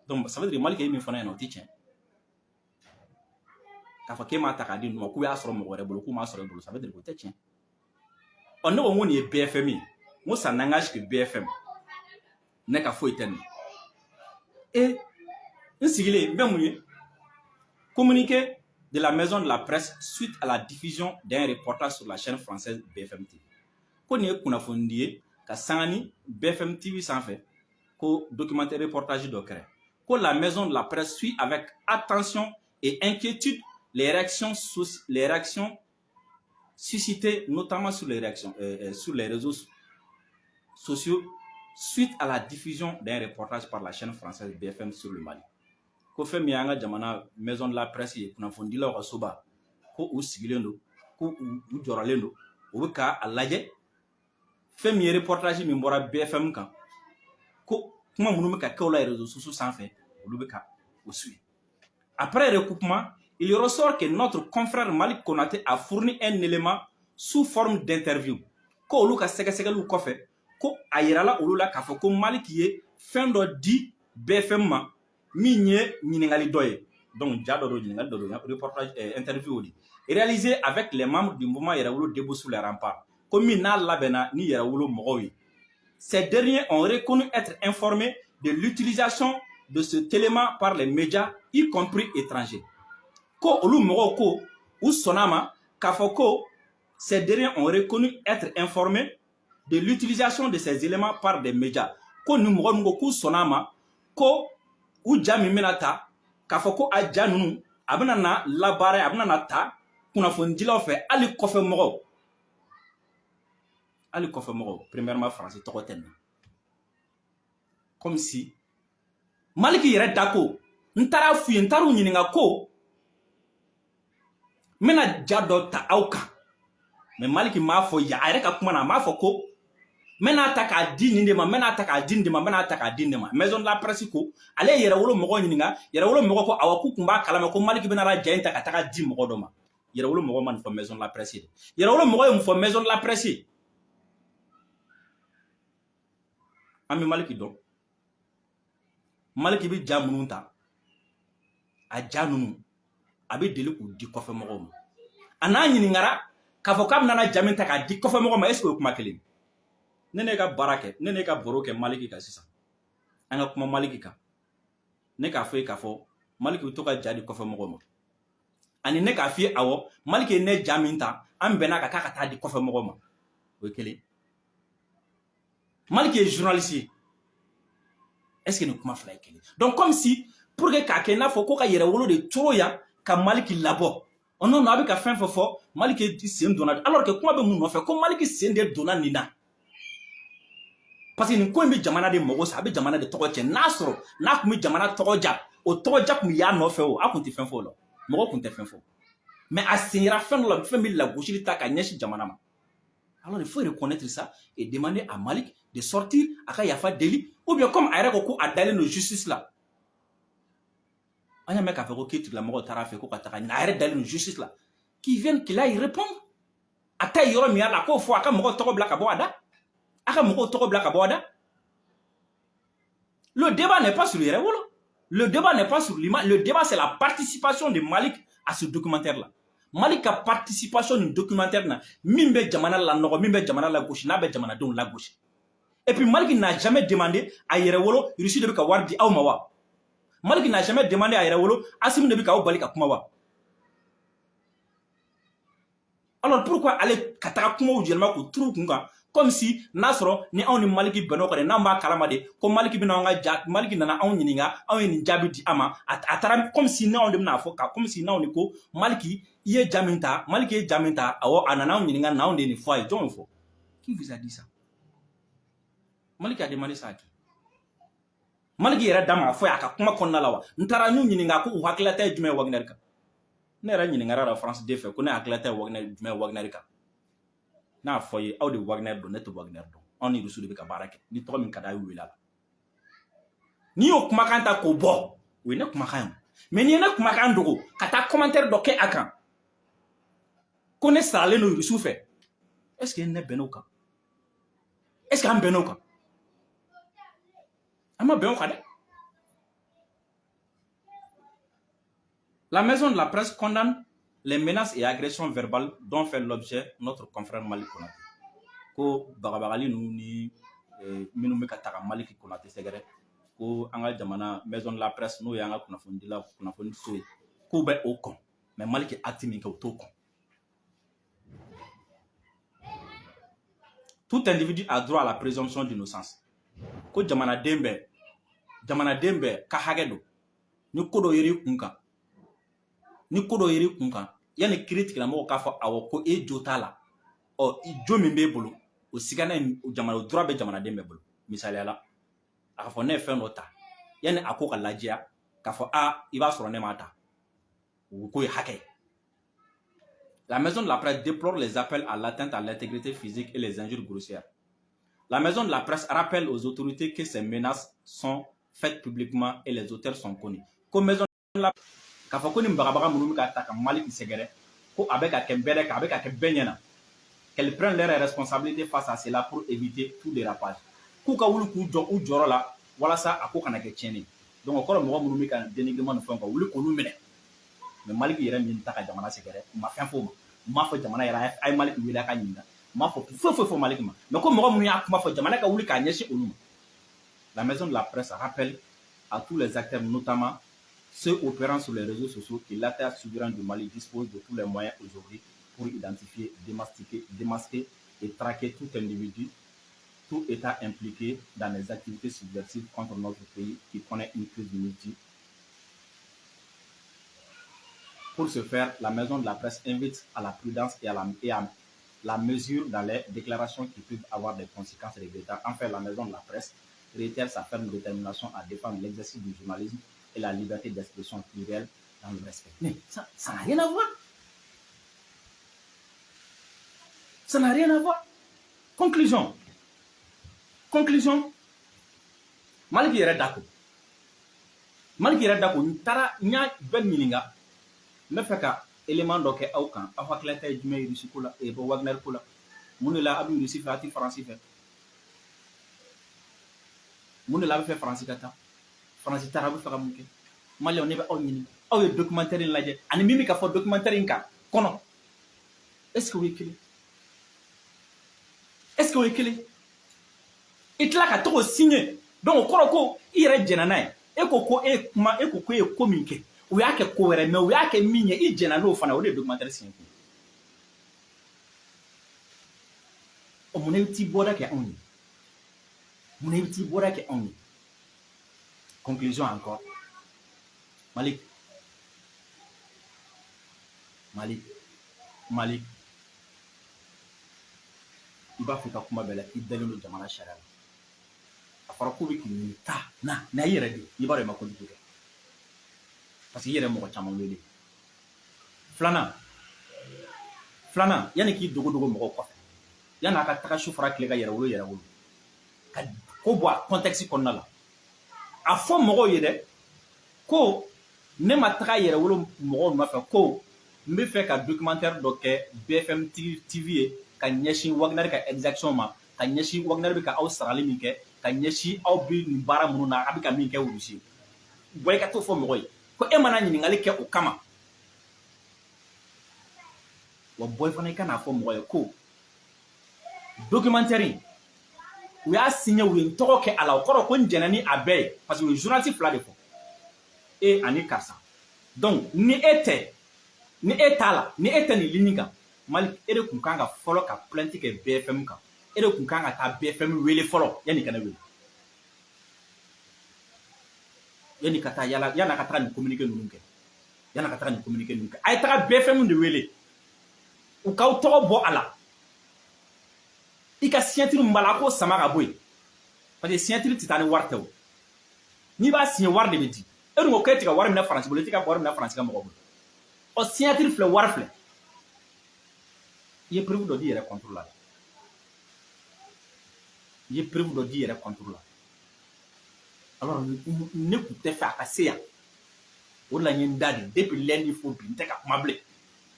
Donc ça veut dire que Malik ye min fana ye nɔ, o tɛ tiɲɛ. K'a fɔ k'e m'a ta k'a di ninnu ma, k'u y'a sɔrɔ mɔgɔ wɛrɛ bolo, k'u m'a sɔrɔ e bolo, ça veut dire que o tɛ tiɲɛ. Ɔ, ne ko n ko nin ye BFM ye, n ko ça n'engage que BFM. Ne ka foyi tɛ nin. E n sigilen n bɛ mun ye? Communiqué de la maison de la presse suite à la diffusion d'un reportage sur la chaîne française BFM TV. Ko nin ye kunnafoni di ye ka sanga ni BFM TV sanfɛ, ko documentaire reportage dɔ kɛra. Ko la maison de la presse suit avec attention et inquiétude les réactions suscitées notamment sur les réseaux sociaux suite à la diffusion d'un reportage par la chaîne française BFM sur le Mali. Ko fɛn min y'an ka jamana maison de la presse ye, kunnafonidilaw ka soba, ko u sigilen don, ko u jɔrɔlen don, u bɛ ka a lajɛ fɛn min ye reportage min bɔra BFM kan, ko kuma minnu bɛ ka kɛ o la réseaux sociaux sanfɛ, olu bɛ ka o suit. Après recoupement, il ressort que notre confrère Malik Konaté a fourni un élément sous forme d'interview. Ko olu ka sɛgɛsɛgɛliw kɔfɛ, ko a yirala olu la k'a fɔ ko Malik ye fɛn dɔ di BFM ma min ye ɲininkali dɔ ye. Donc ja dɔ don, ɲininkali dɔ don, reportage interview de réalisé avec les membres du mouvement Yɛrɛwolo Debout sur les remparts, ko min n'a labɛnna ni Yɛrɛwolo mɔgɔw ye. Ces derniers ont reconnu être informés de l'utilisation de cet élément par les médias, y compris étrangers. Ko olu mɔgɔw ko u sɔnna ma k'a fɔ ko ces derniers ont reconnu être informés de l'utilisation de ces éléments par des médias. Ko nin mɔgɔ ninnu ko k'u sɔnna ma ko u ja min bɛna ta, k'a fɔ ko a ja ninnu a bɛna na labaara, a bɛna na ta kunnafonidilaw fɛ, hali kɔfɛ mɔgɔw, hali kɔfɛ mɔgɔw. Premièrement, Faransi tɔgɔ tɛ nin. Comme si Maliki yɛrɛ da ko n taara f'u ye, n taar'u ɲininka ko n bɛna ja dɔ ta aw kan. Mais Maliki m'a fɔ ya, a yɛrɛ ka kuma na, a m'a fɔ ko n bɛna ta k'a di nin de ma, n bɛna ta k'a di nin de ma, n bɛna ta k'a di nin de ma. Maison de la Presse ko ale ye Yɛrɛwolo mɔgɔw ɲininka, Yɛrɛwolo mɔgɔw ko awɔ, k'u tun b'a kalama ko Maliki bɛna ja in ta ka taga di mɔgɔ dɔ ma. Yɛrɛwolo mɔgɔ ma nin fɔ Maison de la Presse de. Yɛrɛwolo mɔgɔ ye mun fɔ Maison de la Presse? An bɛ Maliki dɔn. Maliki bɛ ja minnu ta, a ja ninnu a bɛ deli k'u di kɔfɛ mɔgɔw ma. A n'a ɲininkara k'a fɔ k'a bɛna ja min ta k'a di kɔfɛ mɔgɔ ma, est ce que o ye kuma kelen? Ne ne ka baara kɛ, ne ne ka baro kɛ Maliki kan sisan, an ka kuma Maliki kan, ne k'a fɔ ye k'a fɔ Maliki bɛ to ka ja di kɔfɛ mɔgɔw ma, ani ne k'a f'i ye awɔ, Maliki ye ne ja min ta, an bɛnna ka k'a ka taa di kɔfɛ mɔgɔw ma, o ye kelen. Maliki ye journaliste ye, est ce que nin kuma fila ye kelen? Donc comme si pour que k'a kɛ i n'a fɔ ko ka Yɛrɛwolo de toro yan ka Maliki labɔ. Oh non non, a bɛ ka fɛn fɛn fɔ, Maliki sen donna, alors que kuma bɛ mun nɔfɛ ko Maliki sen de donna nin na? Parce que nin ko in bɛ jamana de mago sa, a bɛ jamana de tɔgɔ tiɲɛ. N'a sɔrɔ n'a tun bɛ jamana tɔgɔ ja, o tɔgɔ ja tun bɛ y'a nɔfɛ, o a tun tɛ fɛn fɔ o la, mɔgɔ tun tɛ fɛn fɔ. Mais a sen yera fɛn dɔ la, fɛn bɛ lagosili ta ka ɲɛsin jamana ma. Alors il faut reconnaître ça et demander à Malik de sortir, a ka yafa deli, ou bien comme a yɛrɛ ko ko a dalen don justice la. An y'a mɛn k'a fɔ ko k'i tigilamɔgɔw taara fɛ ko ka taga ɲini, a yɛrɛ dalen don justice la, qu'il vienne, qu'il aille répondre. A ta ye yɔrɔ min y'a la, a k'o fɔ, a ka mɔgɔw tɔgɔ bila ka bɔ a da, a ka mɔgɔw tɔgɔ bila ka bɔ a da. Le débat n'est pas sur Yɛrɛwolo, le débat n'est pas sur l'image, le débat, c'est la participation de Malik à ce documentaire là. Malik ka participation nin documentaire na, min bɛ jamana lanɔgɔ, min bɛ jamana lagosi, n'a bɛ jamanadenw lagosi. Et puis Malik n'a jamais demandé à Yɛrɛwolo, Russie de bɛ ka wari di aw ma wa? Malik n'a jamais demandé à Yɛrɛwolo, Assimi de bɛ k'aw bali ka kuma wa? Alors pourquoi ale ka taga kumaw yɛlɛma k'u turu kun kan, comme si n'a sɔrɔ ni anw ni Maliki bɛnn'o kan de, n'an b'a kalama de ko Maliki bɛna anw ka ja, Maliki nana anw ɲininka, anw ye nin jaabi di a ma, a taara comme si n'anw de bɛna fɔ ka comme si n'anw de ko Maliki i ye ja min ta, Maliki ye ja min ta, awɔ, a nana anw ɲininka, n'anw de ye nin fɔ a ye. Jɔn y'o fɔ? Qui vous a dit ça? Maliki a demandé ça à qui? Maliki yɛrɛ da ma fɔ a ka kuma kɔnɔna la wa? N taara n'u ɲininka ko u hakililata ye jumɛn ye Wagner kan. Ne yɛrɛ ɲininkara la France D fɛ ko ne hakililata ye Wagner jumɛn ye Wagner kan. N'a fɔ ye aw de Wagner dɔn, ne tɛ Wagner dɔn, anw ni Russe de bɛ ka baara kɛ, ni tɔgɔ min ka d'a ye, wele a la. N'i y'o kumakan ta k'o bɔ, o ye ne kumakan ye. Mais n'i ye ne kumakan dogo ka taa commentaire dɔ kɛ a kan ko ne saralen don Russe fɛ, est ce que ne bɛnn'o kan? Est ce que an bɛnn'o kan? An ma bɛn o kan dɛ. La Maison de la Presse condamne les menaces et agressions verbales dont fait l'objet notre confrère Malik Konaté. Ko bagabagali ninnu ni minnu bɛ ka taga Maliki Konaté sɛgɛrɛ, ko an ka jamana Maison de la Presse, n'o y'an ka kunnafonidila kunnafoni so ye, k'u bɛ o kɔn. Mais Maliki acte min kɛ, o t'o kɔn. Tout individu a droit à la présomption d'innocence. Ko jamanaden bɛɛ, jamanaden bɛɛ ka hakɛ don, ni ko dɔ yer'i kun kan, ni ko dɔ yer'i kun kan, yanni kiiri tigilamɔgɔw k'a fɔ awɔ ko e jo t'a la, ɔ jo min b'e bolo, o sigana in, jamana o droit bɛ jamanaden bɛɛ bolo. Misaliya la, a ka fɔ ne ye fɛn dɔ ta, yanni a ko ka lajɛya k'a fɔ a i b'a sɔrɔ ne m'a ta, o ko ye hakɛ ye. La Maison de la Presse déplore les appels à l'atteinte à l'intégrité physique et les injures grossières. La Maison de la Presse rappelle aux autorités que ces menaces sont faites publiquement et les auteurs sont connus. Ko Maison de la k'a fɔ ko nin bagabaga minnu bɛ ka ta ka Maliki sɛgɛrɛ, ko a bɛ ka kɛ bɛɛ dɛ, a bɛ ka kɛ bɛɛ ɲɛna. Qu'elles prennent leurs responsabilités face à cela pour éviter tout dérapage. K'u ka wuli k'u jɔ u jɔyɔrɔ la walasa a ko kana kɛ tiɲɛni ye. Donc o kɔrɔ, mɔgɔ minnu bɛ ka dénigrement ni fɛnw ka wuli k'olu minɛ. Mais Maliki yɛrɛ min ta ka jamana sɛgɛrɛ, u ma fɛn f'o ma. U m'a fɔ jamana yɛrɛ a ye Maliki wele a ka ɲininka. U m'a fɔ foyi foyi fɔ Maliki ma. Mais ko mɔgɔ minnu y'a kuma fɔ, jamana ka wuli k'a ɲɛsin olu ma. La Maison de la Presse rappelle à tous les acteurs, notamment ceux opérant sur les réseaux sociaux, que l'État souverain du Mali dispose de tous les moyens aujourd'hui pour identifier, démasquer et traquer tout individu, tout État impliqué dans les activités subversives contre notre pays qui connaît une crise multi. Pour ce faire, la Maison de la Presse invite à la prudence et à la mesure dans les déclarations qui peuvent avoir des conséquences regrettables. Enfin, la Maison de la Presse réitère sa ferme détermination à défendre l'exercice du journalisme et la liberté d'expression plurielle dans le respect. Mais ça n'a rien à voir. Ça n'a rien à voir. Conclusion. Conclusion. Malik yɛrɛ dako. Malik yɛrɛ dako n taara n y'a bɛɛ ɲininka. N bɛ fɛ ka élément dɔ kɛ aw kan. Aw hakilila ye jumɛn ye Russie ko la, Wagner ko la. Mun de la a bɛ Russie fɛ, a tɛ Faransi fɛ? Mun de la a bɛ fɛ Faransi ka taa? Faransi taara a bɛ fɛ ka mun kɛ? Maliyɛnw, ne bɛ aw ɲininka. Aw ye documentaire in lajɛ ani min bɛ ka fɔ documentaire in kan kɔnɔ. Est-ce que o ye kelen? Est-ce que o ye kelen? I tila ka to k'o signer. Donc o kɔrɔ ko i yɛrɛ jɛnna n'a ye. E ko ko e kuma, e ko ko e ye ko min kɛ. U y'a kɛ ko wɛrɛ, mais u y'a kɛ min ye, i jɛnna n'o fana, o de ye documentaire signer kun. O mun na i bɛ t'i bɔda kɛ anw ye? Mun na i bɛ t'i bɔda kɛ anw ye? Conclusion encore. Malik. Malik. Malik. I b'a fɔ i ka kuma bɛɛ la k'i dalen don jamana sariya la. A fɔra k'u bɛ k'i ɲini taa na i yɛrɛ de i b'a dɔn i ma kojugu kɛ. Parce que i yɛrɛ mɔgɔ caman wele. Filanan, yanni k'i dogo dogo mɔgɔw kɔfɛ, yanni a ka taga su fara tile ka yɛrɛwolo yɛrɛwolo, ka ko bɔ a contexte kɔnɔna la. A fɔ mɔgɔw ye dɛ ko ne ma taga yɛrɛwolo mɔgɔw nɔfɛ ko n bɛ fɛ ka documentaire dɔ kɛ BFM TV ye ka ɲɛsin Wagner ka exaction ma, ka ɲɛsin Wagner bɛ ka aw sarali min kɛ, ka ɲɛsin aw bɛ nin baara minnu na, a bɛ ka min kɛ Russie. Bɔ i ka t'o fɔ mɔgɔ ye ko e mana ɲininkali kɛ o kama. Wa bɔ i fana i ka n'a fɔ mɔgɔ ye ko documentaire u y'a signé, u ye n tɔgɔ kɛ a la, o kɔrɔ ko n jɛnna ni a bɛɛ ye, parce que u ye journaliste fila de fɔ, e ani karisa. Donc ni e tɛ, ni e t'a la, ni e tɛ nin ligne kan, Malik, e de kun kan ka fɔlɔ ka plainte kɛ BFM kan. E de kun kan ka taa BFM wele fɔlɔ yanni ka ne wele. Yanni ka taa yala, yanni a ka taga nin communiqué ninnu kɛ. Yanni a ka taga nin communiqué ninnu kɛ. A ye taga BFM de wele. U k'aw tɔgɔ bɔ a la. I ka signature min b'a la, a k'o sama ka bɔ yen. Parce que signature tɛ taa ni wari tɛ o. N'i b'a signé, wari de bɛ di. E dun ko k'e tɛ ka wari minɛ Faransi bolo, i tɛ ka wari minɛ Faransi ka mɔgɔ bolo. Ɔ signature filɛ, wari filɛ. I ye preuve dɔ di i yɛrɛ contre la. I ye preuve dɔ di i yɛrɛ contre la. Alors ne kun tɛ fɛ a ka se yan. O de la n ye n da de depuis lundi fo bi n tɛ ka kuma bilen.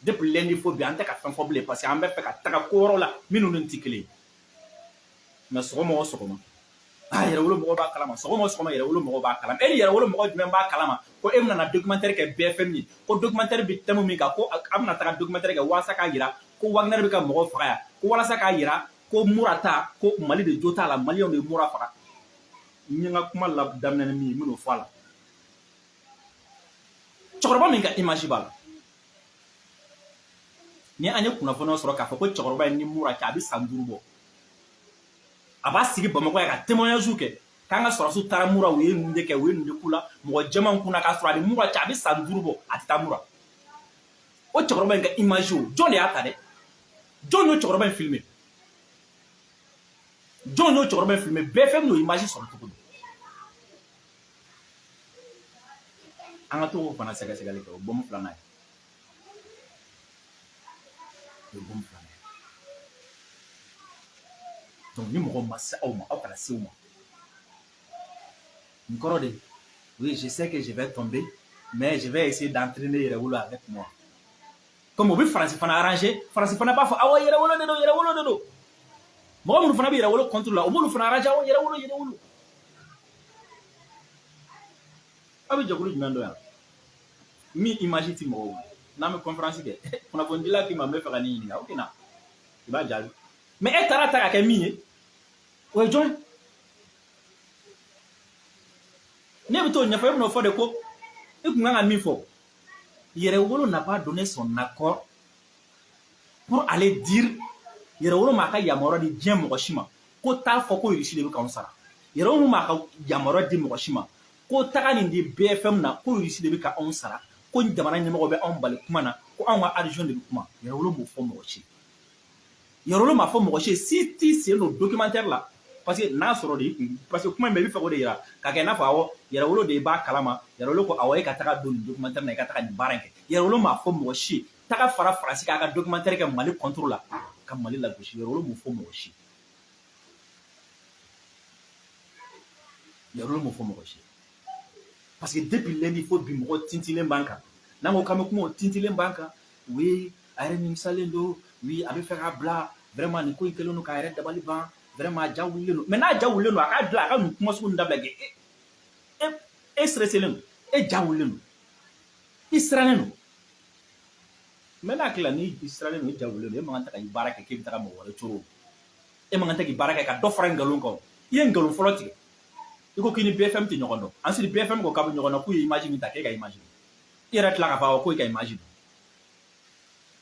Depuis lundi fo bi an tɛ ka fɛn fɔ bilen parce que an bɛ fɛ ka taga ko wɛrɛw la minnu ni tɛ kelen ye. Mais sɔgɔma o sɔgɔma, ah yɛrɛwolo mɔgɔw b'a kalama, sɔgɔma o sɔgɔma yɛrɛwolo mɔgɔw b'a kalama. E ni yɛrɛwolo mɔgɔ jumɛn b'a kalama ko e bɛna na documentaire kɛ BFM ye, ko documentaire bɛ thème min kan, ko a bɛna taga documentaire kɛ walasa k'a yira ko Wagner bɛ ka mɔgɔw faga yan, ko walasa k'a yira ko Mura ta, ko Mali de jo t'a la, Maliyɛnw de ye Mura faga. N ye n ka kuma la daminɛ ni min ye, n bɛn'o fɔ a la. Cɛkɔrɔba min ka image b'a la, ni an ye kunnafoniya sɔrɔ k'a fɔ ko cɛkɔrɔba ye ni Mura cɛ, a bɛ san 5 bɔ. A b'a sigi Bamakɔ yan ka témoignage kɛ k'an ka sɔrɔdasiw taara Mura, u ye nin de kɛ, u ye nin de k'u la, mɔgɔ jɛmanw kunna k'a sɔrɔ a ni Mura cɛ, a bɛ san 5 bɔ, a tɛ taa Mura. O cɛkɔrɔba in ka image o, jɔn de y'a ta dɛ? Jɔn y'o cɛkɔrɔba in filmer? Jɔn y'o cɛkɔrɔba in filmer? BFM y'o image sɔrɔ cogo di? An ka to k'o fana sɛgɛsɛgɛli kɛ, o bɔmu filanan ye. O ye bɔmu filanan ye. Donc ni mɔgɔ ma se aw ma, aw kana se u ma. N kɔrɔ de, oui, je sais que je vais tomber, mais je vais essayer d'entraîner Yɛrɛwolo avec moi. Comme o bɛ Faransi fana arranger, Faransi fana b'a fɔ awɔ Yɛrɛwolo de don, Yɛrɛwolo de don. Mɔgɔ minnu fana bɛ Yɛrɛwolo contre la, o b'olu fana arranger, awɔ Yɛrɛwolo, Yɛrɛwolo. Aw bɛ jɛkulu jumɛn dɔn yan? Min image ti mɔgɔw bolo. N'an bɛ conférence kɛ, kunnafonidila k'i ma n bɛ fɛ ka nin ɲininka, o tɛ na. I b'a jaabi. Mais e taara ta ka kɛ min ye, o ye jɔn ye? Ne bɛ t'o ɲɛfɔ, e bɛn'o fɔ de ko e kun kan ka min fɔ. Yɛrɛwolo n'a pas donné son accord pour aller dire, Yɛrɛwolo m'a ka yamaruya di diɲɛ mɔgɔ si ma ko taa fɔ ko Irisi de bɛ k'anw sara. Yɛrɛwolo m'a ka yamaruya di mɔgɔ si ma ko taga nin di BFM na ko Irisi de bɛ ka anw sara, ko jamana ɲɛmɔgɔ bɛ anw bali kuma na, ko anw ka adhésion de bɛ kuma. Yɛrɛwolo m'o fɔ mɔgɔ si. Yɛrɛwolo m'a fɔ mɔgɔ si si t'i sen don documentaire la, parce que n'a sɔrɔ de, parce que kuma in bɛɛ i bɛ fɛ k'o de yira k'a kɛ i n'a fɔ awɔ, Yɛrɛwolo de b'a kalama. Yɛrɛwolo ko awɔ, e ka taga don nin documentaire na, i ka taga nin baara in kɛ. Yɛrɛwolo m'a fɔ mɔgɔ si taga fara Faransi k'a ka documentaire kɛ Mali contre la, ka Mali lagosi. Yɛrɛwolo m'o fɔ mɔgɔ si. Yɛrɛwolo m'o fɔ mɔgɔ si, parce que depuis lundi fo bi, mɔgɔ tintilen b'an kan. N'an ko k'an bɛ kuma, o tintilen b'an kan. Oui, a yɛrɛ nimisalen don. Oui, a bɛ fɛ k'a bila. Vraiment, nin ko in kɛlen don k'a yɛrɛ dabali ban. Vraiment, a ja wulilen don. Mais n'a ja wulilen don, a k'a bila, a ka nin kuma sugu ninnu dabila. Kɛ e stresselen don, e ja wulilen don, i sirannen don. Mais n'a hakili la, n'i sirannen don, i ja wulilen don, e man kan tɛ ka i baara kɛ k'e bɛ taga mɔgɔ wɛrɛ coro. E man kan tɛ k'i baara kɛ ka dɔ fara nkalon kan. I ye nkalon fɔlɔ tigɛ, i ko k'i ni BFM tɛ ɲɔgɔn dɔn. Ensuite, BFM ko k'a bɛ ɲɔgɔn dɔn, k'u ye image min ta, k'e ka image don. I yɛrɛ tila k'a fɔ ko e ka image don.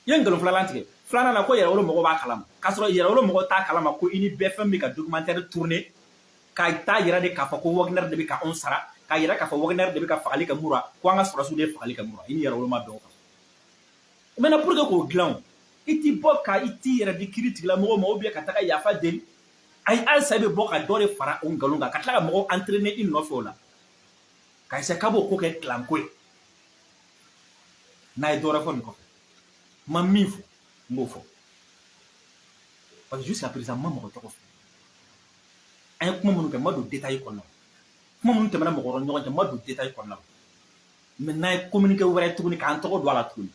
I ye nkalon filanan tigɛ. Filanan la, ko Yɛrɛwolo mɔgɔ b'a kalama, k'a sɔrɔ Yɛrɛwolo mɔgɔ t'a kalama ko i ni BFM bɛ ka documentaire tourner ka taa yira de k'a fɔ ko Wagner de bɛ ka anw sara, k'a yira k'a fɔ Wagner de bɛ ka fagali kɛ Mura, ko an ka sɔrɔdasiw de ye fagali kɛ Mura. I ni Yɛrɛwolo ma bɛn o kan. Maintenant, pour que k'o dilan, o i ti bɔ ka i t'i yɛrɛ di kiiri tigilamɔgɔw ma, ou bien ka taga yafa deli. Ayi, halisa i bɛ bɔ ka dɔ de fara o nkalon kan, ka tila ka mɔgɔw entraîner i nɔfɛ o la, ka essayer k'a b'o ko kɛ kilanko ye. N'a ye dɔ wɛrɛ fɔ nin kɔfɛ, n ma min fɔ, n b'o fɔ, parce que jusqu'à présent n ma mɔgɔ tɔgɔ fɔ. An ye kuma minnu kɛ, n ma don détail kɔnɔna la. Kuma minnu tɛmɛna mɔgɔ wɛrɛ ni ɲɔgɔn cɛ, n ma don détail kɔnɔna la. Mais n'a ye communiqué wɛrɛ tuguni k'an tɔgɔ don a la tuguni,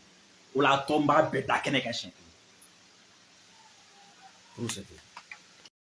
o la a tɔ n b'a bɛɛ da kɛnɛ kan siɲɛ kelen. Pour c'est tout.